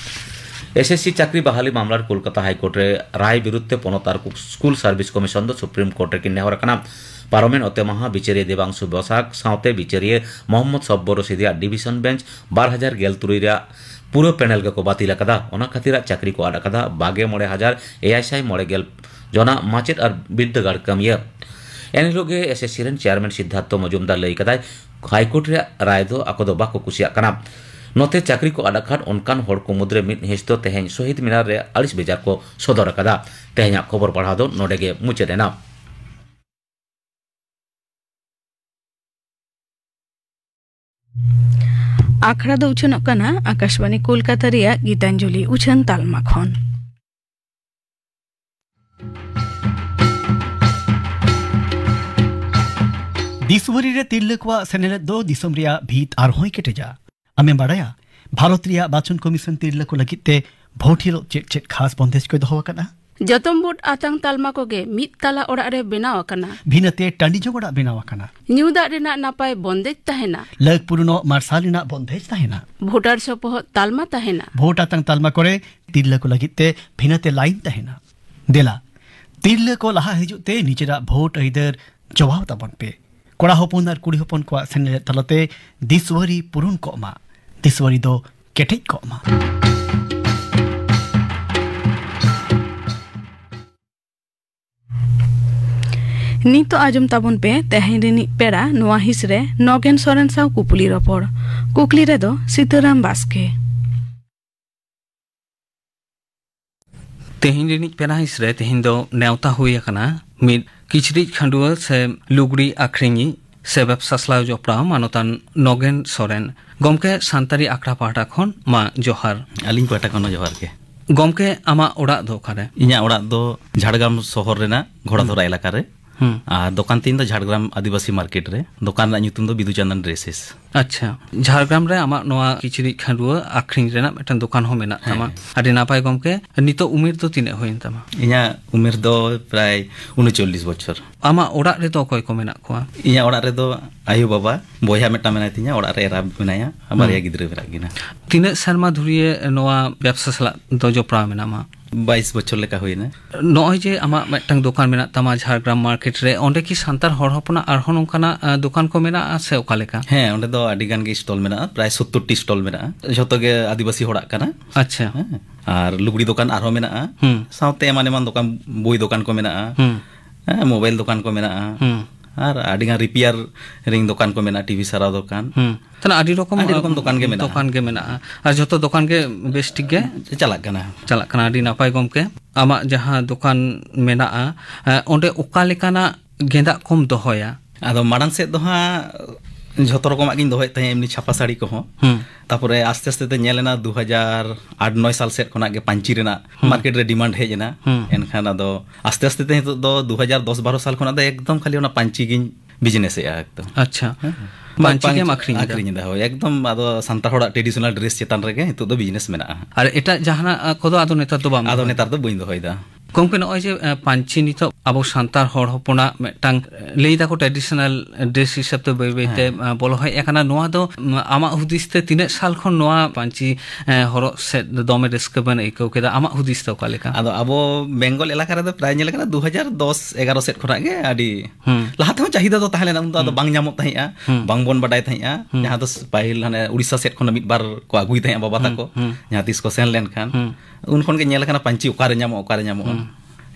ᱮᱥ ᱮᱥ ᱥᱤ ᱪᱟᱹᱠᱨᱤ ᱵᱟᱦᱟᱞᱤ ᱢᱟᱢᱞᱟ ᱨᱮ ᱠᱳᱞᱠᱟᱛᱟ ᱦᱟᱭᱠᱳᱨᱴ ᱨᱮ ᱨᱟᱭ ᱵᱤᱨᱩᱫᱷ ᱛᱮ ᱯᱚᱱᱚᱛ ᱟᱨ ᱠᱩ-, ᱥᱠᱩᱞ ᱥᱟᱨᱵᱷᱤᱥ ᱠᱚᱢᱤᱥᱚᱱ ᱫᱚ ᱥᱩᱯᱨᱤᱢ ᱠᱳᱨᱴ ᱨᱮᱠᱤᱱ ᱱᱮᱦᱚᱨ ᱟᱠᱟᱱᱟ᱾ ᱯᱟᱨᱚᱢᱮᱱ ᱚᱛᱮ ᱢᱟᱦᱟ ᱵᱤᱪᱟᱹᱨᱤᱭᱟᱹ ᱫᱮᱵᱟᱝᱥᱩ ᱵᱚᱥᱟᱠ ᱥᱟᱶᱛᱮ ᱵᱤᱪᱟᱹᱨᱤᱭᱟᱹ ᱢᱚᱦᱚᱢᱢᱚᱫᱽ ᱥᱚᱵᱵᱚᱨ ᱨᱚᱥᱤᱫᱤᱭᱟᱜ ᱰᱤᱵᱤᱥᱚᱱ ᱵᱮᱧᱪ ᱵᱟᱨ ᱦᱟᱡᱟᱨ ᱜᱮᱞ ᱛᱩᱨᱩᱭ ᱨᱮᱭᱟᱜ ᱯᱩᱨᱟᱹ ᱯᱮᱱᱮᱞ ᱜᱮᱠᱚ ᱵᱟᱹᱛᱤᱞ ᱟᱠᱟᱫᱟ᱾ ᱚᱱᱟ ᱠᱷᱟᱹᱛᱤᱨᱟᱜ ᱪᱟᱹᱠᱨᱤ ᱠᱚ ᱟᱫ ᱟᱠᱟᱫᱟ ᱵᱟᱜᱮ ᱢᱚᱬᱮ ᱦᱟᱡᱟᱨ ᱮᱭᱟᱭ ᱥᱟᱭ ᱢᱚᱬᱮ ᱜᱮᱞ ᱡᱚᱱᱟ ᱢᱟᱪᱮᱫ ᱟᱨ ᱵᱤᱨᱫᱟᱹᱜᱟᱲ ᱠᱟᱹᱢᱤᱭᱟᱹ᱾ ᱮᱱᱦᱤᱞᱳᱜ ᱜᱮ ᱮᱥ ᱮᱥ ᱥᱤ ᱨᱮᱱ ᱪᱮᱭᱟᱨᱢᱮᱱ ᱥᱤᱫᱽᱫᱷᱟᱨᱛᱷᱚ ᱢᱚᱡᱩᱢᱫᱟᱨ ᱞᱟᱹᱭ ᱠᱟᱫᱟᱭ, ᱦᱟᱭᱠᱳᱨᱴ ᱨᱮᱭᱟᱜ ᱨᱟᱭ ᱫᱚ ᱟᱠᱚ ᱫᱚ ᱵᱟᱠᱚ ᱠᱩᱥᱤᱭᱟᱜ ᱠᱟᱱᱟ᱾ ᱱᱚᱛᱮ ᱪᱟᱹᱠᱨᱤ ᱠᱚ ᱟᱫ ᱟᱠᱟᱫ ᱚᱱᱠᱟᱱ ᱦᱚᱲ ᱠᱚ ᱢᱩᱫᱽᱨᱮ ᱢᱤᱫ ᱦᱤᱸᱥ ᱫᱚ ᱛᱮᱦᱮᱧ ᱥᱚᱦᱤᱫ ᱢᱤᱱᱟᱨ ᱨᱮ ᱟᱹᱲᱤᱥ ᱵᱮᱡᱟᱨ ᱠᱚ ᱥᱚᱫᱚᱨ ᱟᱠᱟᱫᱟ᱾ ᱛᱮᱦᱮᱧᱟᱜ ᱠᱷᱚᱵᱚᱨ ᱯᱟᱲᱦᱟᱣ ᱫᱚ ᱱᱚᱰᱮ ᱜᱮ ᱢᱩᱪᱟᱹᱫ ᱮᱱᱟ᱾ ᱟᱠᱷᱲᱟ ᱫᱚ ᱩᱪᱷᱟᱹᱱᱚᱜ ᱠᱟᱱᱟ ᱟᱠᱟᱥᱵᱟᱬᱤ ᱠᱳᱞᱠᱟᱛᱟ ᱨᱮᱭᱟᱜ ᱜᱤᱛᱟᱧᱡᱚᱞᱤ ᱩᱪᱷᱟᱹᱱ ᱛᱟᱞᱢᱟ ᱠᱷᱚᱱ᱾ ᱫᱤᱥᱣᱟᱹᱨᱤ ᱨᱮ ᱛᱤᱨᱞᱟᱹ ᱠᱚᱣᱟᱜ ᱥᱮᱱᱮᱞᱮᱫ ᱫᱚ ᱫᱤᱥᱚᱢ ᱨᱮᱭᱟᱜ ᱵᱷᱤᱛ ᱟᱨᱦᱚᱸᱭ ᱠᱮᱴᱮᱡᱟ᱾ ᱟᱢᱮᱢ ᱵᱟᱲᱟᱭᱟ, ᱵᱷᱟᱨᱚᱛ ᱨᱮᱭᱟᱜ ᱵᱟᱪᱚᱱ ᱠᱚᱢᱤᱥᱚᱱ ᱛᱤᱨᱞᱟᱹ ᱠᱚ ᱞᱟᱹᱜᱤᱫ ᱛᱮ ᱵᱷᱳᱴ ᱦᱤᱞᱳᱜ ᱪᱮᱫ ᱪᱮᱫ ᱠᱷᱟᱥ ᱵᱚᱱᱫᱮᱡ ᱠᱚᱭ ᱫᱚᱦᱚ ᱟᱠᱟᱫᱼᱟ? ᱡᱚᱛᱚᱢ ᱵᱷᱳᱴ ᱟᱛᱟᱝ ᱛᱟᱞᱢᱟ ᱠᱚᱜᱮ ᱢᱤᱫ ᱛᱟᱞᱟ ᱚᱲᱟᱜ ᱨᱮ ᱵᱮᱱᱟᱣ ᱟᱠᱟᱱᱟ᱾ ᱵᱷᱤᱱᱟᱹᱛᱮ ᱴᱟᱺᱰᱤ ᱡᱚᱝ ᱚᱲᱟᱜ ᱵᱮᱱᱟᱣ ᱟᱠᱟᱱᱟ᱾ ᱧᱩ ᱫᱟᱜ ᱨᱮᱱᱟᱜ ᱱᱟᱯᱟᱭ ᱵᱚᱱᱫᱮᱡ ᱛᱟᱦᱮᱱᱟ᱾ ᱞᱟᱹᱠ ᱯᱩᱨᱩᱱᱚᱜ ᱢᱟᱨᱥᱟᱞ ᱨᱮᱱᱟᱜ ᱵᱚᱱᱫᱮᱡ ᱛᱟᱦᱮᱱᱟ᱾ ᱵᱷᱳᱴᱟᱨ ᱥᱚᱯᱚᱦᱚᱫ ᱛᱟᱞᱢᱟ ᱛᱟᱦᱮᱱᱟ᱾ ᱵᱷᱳᱴ ᱟᱛᱟᱝ ᱛᱟᱞᱢᱟ ᱠᱚᱨᱮ ᱛᱤᱨᱞᱟᱹ ᱠᱚ ᱞᱟᱹᱜᱤᱫ ᱛᱮ ᱵᱷᱤᱱᱟᱹᱛᱮ ᱞᱟᱭᱤᱱ ᱛᱟᱦᱮᱱᱟ᱾ ᱫᱮᱞᱟ, ᱛᱤᱨᱞᱟᱹ ᱠᱚ ᱞᱟᱦᱟ ᱦᱤᱡᱩᱜ ᱛᱮ ᱱᱤᱡᱮᱨᱟᱜ ᱵᱷᱳᱴ ᱟᱹᱭᱫᱟᱹᱨ ᱪᱚᱣᱟᱣ ᱛᱟᱵᱚᱱ ᱯᱮ᱾ ᱠᱚᱲᱟ ᱦᱚᱯᱚᱱ ᱟᱨ ᱠᱩᱲᱤ ᱦᱚᱯᱚᱱ ᱠᱚᱣᱟᱜ ᱥᱮᱱᱮᱞᱮᱫ ᱛᱟᱞᱟᱛᱮ ᱫᱤᱥᱣᱟᱹᱨᱤ ᱯᱩᱨᱩᱱ ᱠᱚᱜ ᱢᱟ, ᱫᱤᱥᱣᱟᱹᱨᱤ ᱫᱚ ᱠᱮᱴᱮᱡ ᱠᱚᱜ ᱢᱟ᱾ ᱱᱤᱛᱚᱜ ᱟᱸᱡᱚᱢ ᱛᱟᱵᱚᱱ ᱯᱮ ᱛᱮᱦᱮᱧ ᱨᱤᱱᱤᱡ ᱯᱮᱲᱟ ᱱᱚᱣᱟ ᱦᱤᱸᱥ ᱨᱮ ᱱᱚᱜᱮᱱ ᱥᱚᱨᱮᱱ ᱥᱟᱶ ᱠᱩᱯᱩᱞᱤ ᱨᱚᱯᱚᱲ᱾ ᱠᱩᱠᱞᱤ ᱨᱮᱫᱚ ᱥᱤᱛᱟᱹᱨᱟᱢ ᱵᱟᱥᱠᱮ᱾ ᱛᱮᱦᱮᱧ ᱨᱤᱱᱤᱡ ᱯᱮᱲᱟ ᱦᱤᱸᱥ ᱨᱮ ᱛᱮᱦᱮᱧ ᱫᱚ ᱱᱮᱣᱛᱟ ᱦᱩᱭ ᱟᱠᱟᱱᱟ ᱢᱤᱫ ᱠᱤᱪᱨᱤᱡ ᱠᱷᱟᱹᱰᱩᱣᱟᱹ ᱥᱮ ᱞᱩᱜᱽᱲᱤ ᱟᱠᱷᱨᱤᱧᱤᱡ ᱥᱮ ᱵᱮᱵᱽᱥᱟ ᱥᱟᱞᱟᱣ ᱡᱚᱯᱲᱟᱣ ᱢᱟᱱᱚᱛᱟᱱ ᱱᱚᱜᱮᱱ ᱥᱚᱨᱮᱱ᱾ ᱜᱚᱢᱠᱮ, ᱥᱟᱱᱛᱟᱲᱤ ᱟᱠᱷᱲᱟ ᱯᱟᱦᱴᱟ ᱠᱷᱚᱱ ᱢᱟ ᱡᱚᱦᱟᱨ᱾ ᱟᱹᱞᱤᱧ ᱯᱟᱦᱴᱟ ᱠᱷᱚᱱ ᱦᱚᱸ ᱡᱚᱦᱟᱨ ᱜᱮ᱾ ᱜᱚᱢᱠᱮ, ᱟᱢᱟᱜ ᱚᱲᱟᱜ ᱫᱚ ᱚᱠᱟᱨᱮ? ᱤᱧᱟᱹᱜ ᱚᱲᱟᱜ ᱫᱚ ᱡᱷᱟᱲᱜᱨᱟᱢ ᱥᱚᱦᱚᱨ ᱨᱮᱱᱟᱜ ᱜᱷᱳᱲᱟᱫᱷᱚᱨᱟ ᱮᱞᱟᱠᱟ ᱨᱮ᱾ ᱦᱩᱸ᱾ ᱟᱨ ᱫᱚᱠᱟᱱ ᱛᱤᱧ ᱫᱚ ᱡᱷᱟᱲᱜᱨᱟᱢ ᱟᱹᱫᱤᱵᱟᱹᱥᱤ ᱢᱟᱨᱠᱮᱴ ᱨᱮ᱾ ᱫᱚᱠᱟᱱ ᱨᱮᱱᱟᱜ ᱧᱩᱛᱩᱢ ᱫᱚ ᱵᱤᱫᱩ ᱪᱟᱸᱫᱟᱱ ᱰᱨᱮᱥᱮᱥ᱾ ᱟᱪᱪᱷᱟ, ᱡᱷᱟᱲᱜᱨᱟᱢ ᱨᱮ ᱟᱢᱟᱜ ᱱᱚᱣᱟ ᱠᱤᱪᱨᱤᱡ ᱠᱷᱟᱹᱰᱩᱣᱟᱹ ᱟᱠᱷᱨᱤᱧ ᱨᱮᱱᱟᱜ ᱢᱤᱫᱴᱟᱝ ᱫᱚᱠᱟᱱ ᱦᱚᱸ ᱢᱮᱱᱟᱜ ᱦᱮᱸ, ᱛᱟᱢᱟ᱾ ᱦᱮᱸ᱾ ᱟᱹᱰᱤ ᱱᱟᱯᱟᱭ ᱜᱚᱢᱠᱮ, ᱱᱤᱛᱚᱜ ᱩᱢᱮᱨ ᱫᱚ ᱛᱤᱱᱟᱹᱜ ᱦᱩᱭᱮᱱ ᱛᱟᱢᱟ? ᱤᱧᱟᱹᱜ ᱩᱢᱮᱨ ᱫᱚ ᱯᱨᱟᱭ ᱩᱱᱩᱪᱚᱞᱞᱤᱥ ᱵᱚᱪᱷᱚᱨ᱾ ᱟᱢᱟᱜ ᱚᱲᱟᱜ ᱨᱮᱫᱚ ᱚᱠᱚᱭ ᱠᱚ ᱢᱮᱱᱟᱜ ᱠᱚᱣᱟ? ᱤᱧᱟᱹᱜ ᱚᱲᱟᱜ ᱨᱮᱫᱚ ᱟᱭᱳ ᱵᱟᱵᱟ, ᱵᱚᱭᱦᱟ ᱢᱤᱫᱴᱟᱝ ᱢᱮᱱᱟᱭ ᱛᱤᱧᱟ, ᱚᱲᱟᱜ ᱨᱮ ᱮᱨᱟ ᱢᱮᱱᱟᱭᱟ, ᱟᱨ ᱵᱟᱨᱭᱟ ᱦᱩᱸ᱾ ᱜᱤᱫᱽᱨᱟᱹ ᱢᱮᱱᱟᱜ ᱠᱤᱱᱟ᱾ ᱛᱤᱱᱟᱹᱜ ᱥᱮᱨᱢᱟ ᱫᱷᱩᱨᱤᱭᱟᱹ ᱱᱚᱣᱟ ᱵᱮᱵᱥᱟ ᱥᱟᱞᱟᱜ ᱫᱚ ᱡᱚᱯᱲᱟᱣ ᱢᱮᱱᱟᱢᱟ? ᱵᱟᱭᱤᱥ ᱵᱚᱪᱷᱚᱨ ᱞᱮᱠᱟ ᱦᱩᱭᱱᱟ᱾ ᱱᱚᱜᱼᱚᱭ ᱡᱮ ᱟᱢᱟᱜ ᱢᱤᱫᱴᱟᱝ ᱫᱚᱠᱟᱱ ᱢᱮᱱᱟᱜ ᱛᱟᱢᱟ ᱡᱷᱟᱲᱜᱨᱟᱢ ᱢᱟᱨᱠᱮᱴ ᱨᱮ, ᱚᱸᱰᱮ ᱠᱤ ᱥᱟᱱᱛᱟᱲ ᱦᱚᱲ ᱦᱚᱯᱚᱱᱟᱜ ᱟᱨᱦᱚᱸ ᱱᱚᱝᱠᱟᱱᱟᱜ, ᱟ, ᱫᱚᱠᱟᱱ ᱠᱚ ᱢᱮᱱᱟᱜᱼᱟ ᱥᱮ ᱚᱠᱟ ᱞᱮᱠᱟ? ᱦᱮᱸ, ᱚᱸᱰᱮ ᱫᱚ ᱟᱹᱰᱤ ᱜᱟᱱ ᱜᱮ ᱥᱴᱚᱞ ᱢᱮᱱᱟᱜᱼᱟ, ᱯᱨᱟᱭ ᱥᱳᱛᱛᱳᱨ ᱴᱤ ᱥᱴᱚᱞ ᱢᱮᱱᱟᱜᱼᱟ, ᱡᱷᱚᱛᱚ ᱜᱮ ᱟᱹᱫᱤᱵᱟᱹᱥᱤ ᱦᱚᱲᱟᱜ ᱠᱟᱱᱟ᱾ ᱟᱪᱪᱷᱟ᱾ ᱦᱮᱸ, ᱟᱨ ᱞᱩᱜᱽᱲᱤ ᱫᱚᱠᱟᱱ ᱟᱨᱦᱚᱸ ᱢᱮᱱᱟᱜᱼᱟ, ᱦᱩᱸ᱾ ᱥᱟᱶᱛᱮ ᱮᱢᱟᱱ ᱮᱢᱟᱱ ᱫᱚᱠᱟᱱ, ᱵᱳᱭ ᱫᱚᱠᱟᱱ ᱠᱚ ᱢᱮᱱᱟᱜᱼᱟ, ᱦᱩᱸ᱾ ᱦᱮᱸ, ᱢᱳᱵᱟᱭᱤᱞ ᱫᱚᱠᱟᱱ ᱠᱚ ᱢᱮᱱᱟᱜᱼᱟ, ᱦᱩᱸ᱾ ᱟᱨ ᱟᱹᱰᱤ ᱜᱟᱱ ᱨᱤᱯᱮᱭᱟᱨᱤᱝ ᱫᱚᱠᱟᱱ ᱠᱚ ᱢᱮᱱᱟᱜᱼᱟ, ᱴᱤᱵᱷᱤ ᱥᱟᱨᱟᱣ ᱫᱚᱠᱟᱱ᱾ ᱦᱩᱸ᱾ ᱛᱟᱦᱞᱮ ᱟᱹᱰᱤ ᱨᱚᱠᱚᱢ, ᱟᱹᱰᱤ ᱨᱚᱠᱚᱢ ᱫᱚᱠᱟᱱ ᱜᱮ ᱢᱮᱱᱟᱜᱼᱟ᱾ ᱫᱚᱠᱟᱱ ᱜᱮ ᱢᱮᱱᱟᱜᱼᱟ᱾ ᱟᱨ ᱡᱷᱚᱛᱚ ᱫᱚᱠᱟᱱ ᱜᱮ ᱵᱮᱥ ᱴᱷᱤᱠ ᱜᱮ ᱪᱟᱞᱟᱜ ᱠᱟᱱᱟ᱾ ᱪᱟᱞᱟᱜ ᱠᱟᱱᱟ, ᱟᱹᱰᱤ ᱱᱟᱯᱟᱭ ᱜᱚᱢᱠᱮ᱾ ᱟᱢᱟᱜ ᱡᱟᱦᱟᱸ ᱫᱚᱠᱟᱱ ᱢᱮᱱᱟᱜᱼᱟ, ᱮ, ᱚᱸᱰᱮ ᱚᱠᱟ ᱞᱮᱠᱟᱱᱟᱜ ᱜᱮᱸᱫᱟᱜ ᱠᱚᱢ ᱫᱚᱦᱚᱭᱟ? ᱟᱫᱚ ᱢᱟᱲᱟᱝ ᱥᱮᱫ ᱫᱚ ᱦᱟᱸᱜ ᱡᱷᱚᱛᱚ ᱨᱚᱠᱚᱢᱟᱜ ᱜᱤᱧ ᱫᱚᱦᱚᱭᱮᱫ ᱛᱟᱦᱮᱸᱫ, ᱮᱢᱱᱤ ᱪᱷᱟᱯᱟ ᱥᱟᱹᱲᱤ ᱠᱚᱦᱚᱸ᱾ ᱦᱩᱸ᱾ ᱛᱟᱯᱚᱨᱮ ᱟᱥᱛᱮ ᱟᱥᱛᱮ ᱛᱮ ᱧᱮᱞ ᱮᱱᱟ, ᱫᱩ ᱦᱟᱡᱟᱨ ᱟᱴ ᱱᱚᱭ ᱥᱟᱞ ᱥᱮᱫ ᱠᱷᱚᱱᱟᱜ ᱜᱮ ᱯᱟᱹᱧᱪᱤ ᱨᱮᱱᱟᱜ ᱦᱩᱸ᱾ ᱢᱟᱨᱠᱮᱴ ᱨᱮ ᱰᱤᱢᱟᱱᱰ ᱦᱮᱡ ᱮᱱᱟ᱾ ᱦᱩᱸ᱾ ᱮᱱᱠᱷᱟᱱ ᱟᱫᱚ ᱟᱥᱛᱮ ᱟᱥᱛᱮ ᱛᱮ ᱱᱤᱛᱚᱜ ᱫᱚ ᱫᱩ ᱦᱟᱡᱟᱨ ᱫᱚᱥ ᱵᱟᱨᱚ ᱥᱟᱞ ᱠᱷᱚᱱᱟᱜ ᱫᱚ ᱮᱠᱫᱚᱢ ᱠᱷᱟᱹᱞᱤ ᱚᱱᱟ ᱯᱟᱹᱧᱪᱤ ᱜᱤᱧ ᱵᱤᱡᱽᱱᱮᱥ ᱮᱫᱼᱟ ᱮᱠᱫᱚᱢ᱾ ᱟᱪᱪᱷᱟ᱾ ᱦᱮᱸ᱾ ᱯᱟᱹᱧᱪᱤ ᱵᱟᱝ, ᱜᱮᱢ ᱯᱟᱹᱧᱪᱤ ᱟᱠᱷᱨᱤᱧ ᱮᱫᱟ? ᱟᱠᱷᱨᱤᱧ ᱮᱫᱟ, ᱦᱳᱭ᱾ ᱮᱠᱫᱚᱢ ᱟᱫᱚ ᱥᱟᱱᱛᱟᱲ ᱦᱚᱲᱟᱜ ᱴᱨᱮᱰᱤᱥᱚᱱᱟᱞ ᱰᱨᱮᱥ ᱪᱮᱛᱟᱱ ᱨᱮᱜᱮ ᱱᱤᱛᱚᱜ ᱫᱚ ᱵᱤᱡᱽᱱᱮᱥ ᱢᱮᱱᱟᱜᱼᱟ᱾ ᱟᱨ ᱮᱴᱟᱜ ᱡᱟᱦᱟᱱᱟᱜ, ᱟ, ᱠᱚᱫᱚ ᱟᱫᱚ ᱱᱮᱛᱟᱨ ᱫᱚ ᱵᱟᱢ ᱟᱫᱚ ᱫᱚᱦᱚᱭᱮᱫᱟ? ᱱᱮᱛᱟᱨ ᱫᱚ ᱵᱟᱹᱧ ᱫᱚᱦᱚᱭᱮᱫᱟ᱾ ᱜᱚᱢᱠᱮ, ᱱᱚᱜᱼᱚᱭ ᱡᱮ, ᱟ, ᱯᱟᱹᱧᱪᱤ ᱱᱤᱛᱚᱜ ᱟᱵᱚ ᱥᱟᱱᱛᱟᱲ ᱦᱚᱲ ᱦᱚᱯᱚᱱᱟᱜ ᱢᱤᱫᱴᱟᱝ, ᱟ, ᱞᱟᱹᱭ ᱫᱟᱠᱚ ᱴᱨᱮᱰᱤᱥᱚᱱᱟᱞ ᱰᱨᱮᱥ ᱦᱤᱥᱟᱹᱵ ᱛᱮ ᱵᱟᱹᱭ ᱵᱟᱹᱭ ᱛᱮ, ᱦᱮᱸ᱾ ᱟ, ᱵᱚᱞᱚ ᱦᱮᱡ ᱟᱠᱟᱱᱟ, ᱱᱚᱣᱟ ᱫᱚ, ᱩᱢ, ᱟᱢᱟᱜ ᱦᱩᱫᱤᱥ ᱛᱮ ᱛᱤᱱᱟᱹᱜ ᱥᱟᱞ ᱠᱷᱚᱱ ᱱᱚᱣᱟ ᱯᱟᱹᱧᱪᱤ, ᱮ, ᱦᱚᱨᱚᱜ ᱥᱮᱫ ᱫᱚᱢᱮ ᱨᱟᱹᱥᱠᱟᱹ ᱵᱮᱱ ᱟᱹᱭᱠᱟᱹᱣ ᱠᱮᱫᱟ? ᱟᱢᱟᱜ ᱦᱩᱫᱤᱥ ᱛᱮ ᱚᱠᱟ ᱞᱮᱠᱟ? ᱟᱫᱚ ᱟᱵᱚ ᱵᱮᱝᱜᱚᱞ ᱮᱞᱟᱠᱟ ᱨᱮᱫᱚ ᱯᱨᱟᱭ ᱧᱮᱞ ᱠᱟᱱᱟ, ᱫᱩ ᱦᱟᱡᱟᱨ ᱫᱚᱥ ᱮᱜᱟᱨᱚ ᱥᱮᱫ ᱠᱷᱚᱱᱟᱜ ᱜᱮ ᱟᱹᱰᱤ ᱦᱩᱸ᱾ ᱞᱟᱦᱟ ᱛᱮᱦᱚᱸ ᱪᱟᱦᱤᱫᱟ ᱫᱚ ᱛᱟᱦᱮᱸ ᱞᱮᱱᱟ, ᱩᱱ ᱫᱚ ᱟᱫᱚ ᱦᱩᱸ᱾ ᱵᱟᱝ ᱧᱟᱢᱚᱜ ᱛᱟᱦᱮᱸᱜᱼᱟ, ᱦᱩᱸ᱾ ᱵᱟᱝᱵᱚᱱ ᱵᱟᱰᱟᱭ ᱛᱟᱦᱮᱸᱜᱼᱟ᱾ ᱦᱩᱸ᱾ ᱡᱟᱦᱟᱸ ᱫᱚ ᱯᱟᱹᱦᱤᱞ ᱦᱟᱱᱮ ᱩᱲᱤᱥᱥᱟ ᱥᱮᱫ ᱠᱷᱚᱱ ᱢᱤᱫ ᱵᱟᱨ ᱠᱚ ᱟᱹᱜᱩᱭ ᱛᱟᱦᱮᱸᱜᱼᱟ ᱵᱟᱵᱟ ᱦᱩᱸ᱾ ᱛᱟᱠᱚ, ᱦᱩᱸ᱾ ᱡᱟᱦᱟᱸ ᱛᱤᱥ ᱠᱚ ᱥᱮᱱ ᱞᱮᱱᱠᱷᱟᱱ᱾ ᱦᱩᱸ᱾ ᱩᱱ ᱠᱷᱚᱱ ᱜᱮ ᱧᱮᱞ ᱟᱠᱟᱱᱟ ᱯᱟᱹᱧᱪᱤ ᱚᱠᱟᱨᱮ ᱧᱟᱢᱚᱜᱼᱟ, ᱚᱠᱟᱨᱮ ᱧᱟᱢᱚᱜᱼᱟ᱾ ᱦᱩᱸ᱾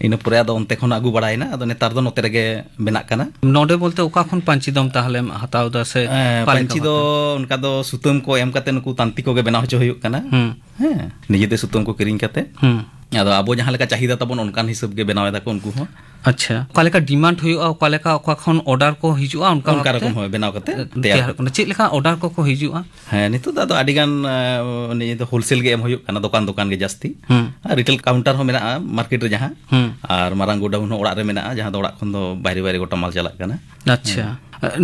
ᱤᱱᱟᱹ ᱯᱚᱨᱮ ᱟᱫᱚ ᱚᱱᱛᱮ ᱠᱷᱚᱱ ᱟᱹᱜᱩ ᱵᱟᱲᱟᱭᱮᱱᱟ, ᱟᱫᱚ ᱱᱮᱛᱟᱨ ᱫᱚ ᱱᱚᱛᱮ ᱨᱮᱜᱮ ᱵᱮᱱᱟᱜ ᱠᱟᱱᱟ᱾ ᱱᱚᱰᱮ ᱵᱚᱞᱛᱮ ᱚᱠᱟ ᱠᱷᱚᱱ ᱯᱟᱹᱧᱪᱤ ᱫᱚᱢ ᱛᱟᱦᱞᱮᱢ ᱦᱟᱛᱟᱣ ᱮᱫᱟ ᱥᱮ ᱮᱸ, ᱚᱠᱟ ᱞᱮᱠᱟ ᱯᱟᱹᱧᱪᱤ ᱫᱚ ᱵᱷᱟᱵᱛᱮ? ᱚᱱᱠᱟ ᱫᱚ ᱥᱩᱛᱟᱹᱢ ᱠᱚ ᱮᱢ ᱠᱟᱛᱮ ᱱᱩᱠᱩ ᱛᱟᱱᱛᱤ ᱠᱚᱜᱮ ᱵᱮᱱᱟᱣ ᱦᱚᱪᱚ ᱦᱩᱭᱩᱜ ᱠᱟᱱᱟ᱾ ᱦᱩᱸ᱾ ᱦᱮᱸ, ᱱᱤᱡᱮᱛᱮ ᱥᱩᱛᱟᱹᱢ ᱠᱚ ᱠᱤᱨᱤᱧ ᱠᱟᱛᱮ᱾ ᱦᱩᱸ᱾ ᱟᱫᱚ ᱟᱵᱚ ᱡᱟᱦᱟᱸ ᱞᱮᱠᱟ ᱪᱟᱦᱤᱫᱟ ᱛᱟᱵᱚᱱ, ᱚᱱᱠᱟᱱ ᱦᱤᱥᱟᱹᱵ ᱜᱮ ᱵᱮᱱᱟᱣ ᱮᱫᱟ ᱠᱚ ᱩᱱᱠᱩ ᱦᱚᱸ᱾ ᱟᱪᱪᱷᱟ, ᱚᱠᱟ ᱞᱮᱠᱟ ᱰᱤᱢᱟᱱᱰ ᱦᱩᱭᱩᱜᱼᱟ, ᱚᱠᱟ ᱞᱮᱠᱟ ᱚᱠᱟ ᱠᱷᱚᱱ ᱚᱨᱰᱟᱨ ᱠᱚ ᱦᱤᱡᱩᱜᱼᱟ, ᱚᱱᱠᱟ ᱚᱱᱠᱟ ᱵᱷᱟᱵᱛᱮ ᱨᱚᱠᱚᱢ ᱦᱚᱸ ᱵᱮᱱᱟᱣ ᱠᱟᱛᱮ ᱛᱮᱭᱟᱨ ᱛᱮᱭᱟᱨ ᱠᱟᱱᱟ᱾ ᱪᱮᱫ ᱞᱮᱠᱟ ᱚᱨᱰᱟᱨ ᱠᱚᱠᱚ ᱦᱤᱡᱩᱜᱼᱟ? ᱦᱮᱸ, ᱱᱤᱛᱚᱜ ᱫᱚ ᱟᱫᱚ ᱟᱹᱰᱤ ᱜᱟᱱ, ᱮ, ᱱᱤᱭᱟᱹ ᱫᱚ ᱦᱳᱞᱥᱮᱞ ᱜᱮ ᱮᱢ ᱦᱩᱭᱩᱜ ᱠᱟᱱᱟ, ᱫᱚᱠᱟᱱ ᱫᱚᱠᱟᱱ ᱜᱮ ᱡᱟᱹᱥᱛᱤ᱾ ᱦᱩᱸ᱾ ᱟᱨ ᱨᱤᱴᱮᱞ ᱠᱟᱣᱩᱱᱴᱟᱨ ᱦᱚᱸ ᱢᱮᱱᱟᱜᱼᱟ ᱢᱟᱨᱠᱮᱴ ᱨᱮ ᱡᱟᱦᱟᱸ, ᱦᱩᱸ᱾ ᱟᱨ ᱢᱟᱨᱟᱝ ᱜᱳᱰᱟᱣᱩᱱ ᱦᱚᱸ ᱚᱲᱟᱜ ᱨᱮ ᱢᱮᱱᱟᱜᱼᱟ, ᱡᱟᱦᱟᱸ ᱫᱚ ᱚᱲᱟᱜ ᱠᱷᱚᱱ ᱫᱚ ᱵᱟᱭᱨᱮ ᱵᱟᱭᱨᱮ ᱜᱚᱴᱟ ᱢᱟᱞ ᱪᱟᱞᱟᱜ ᱠᱟᱱᱟ᱾ ᱟᱪᱪᱷᱟ᱾ ᱦᱮᱸ᱾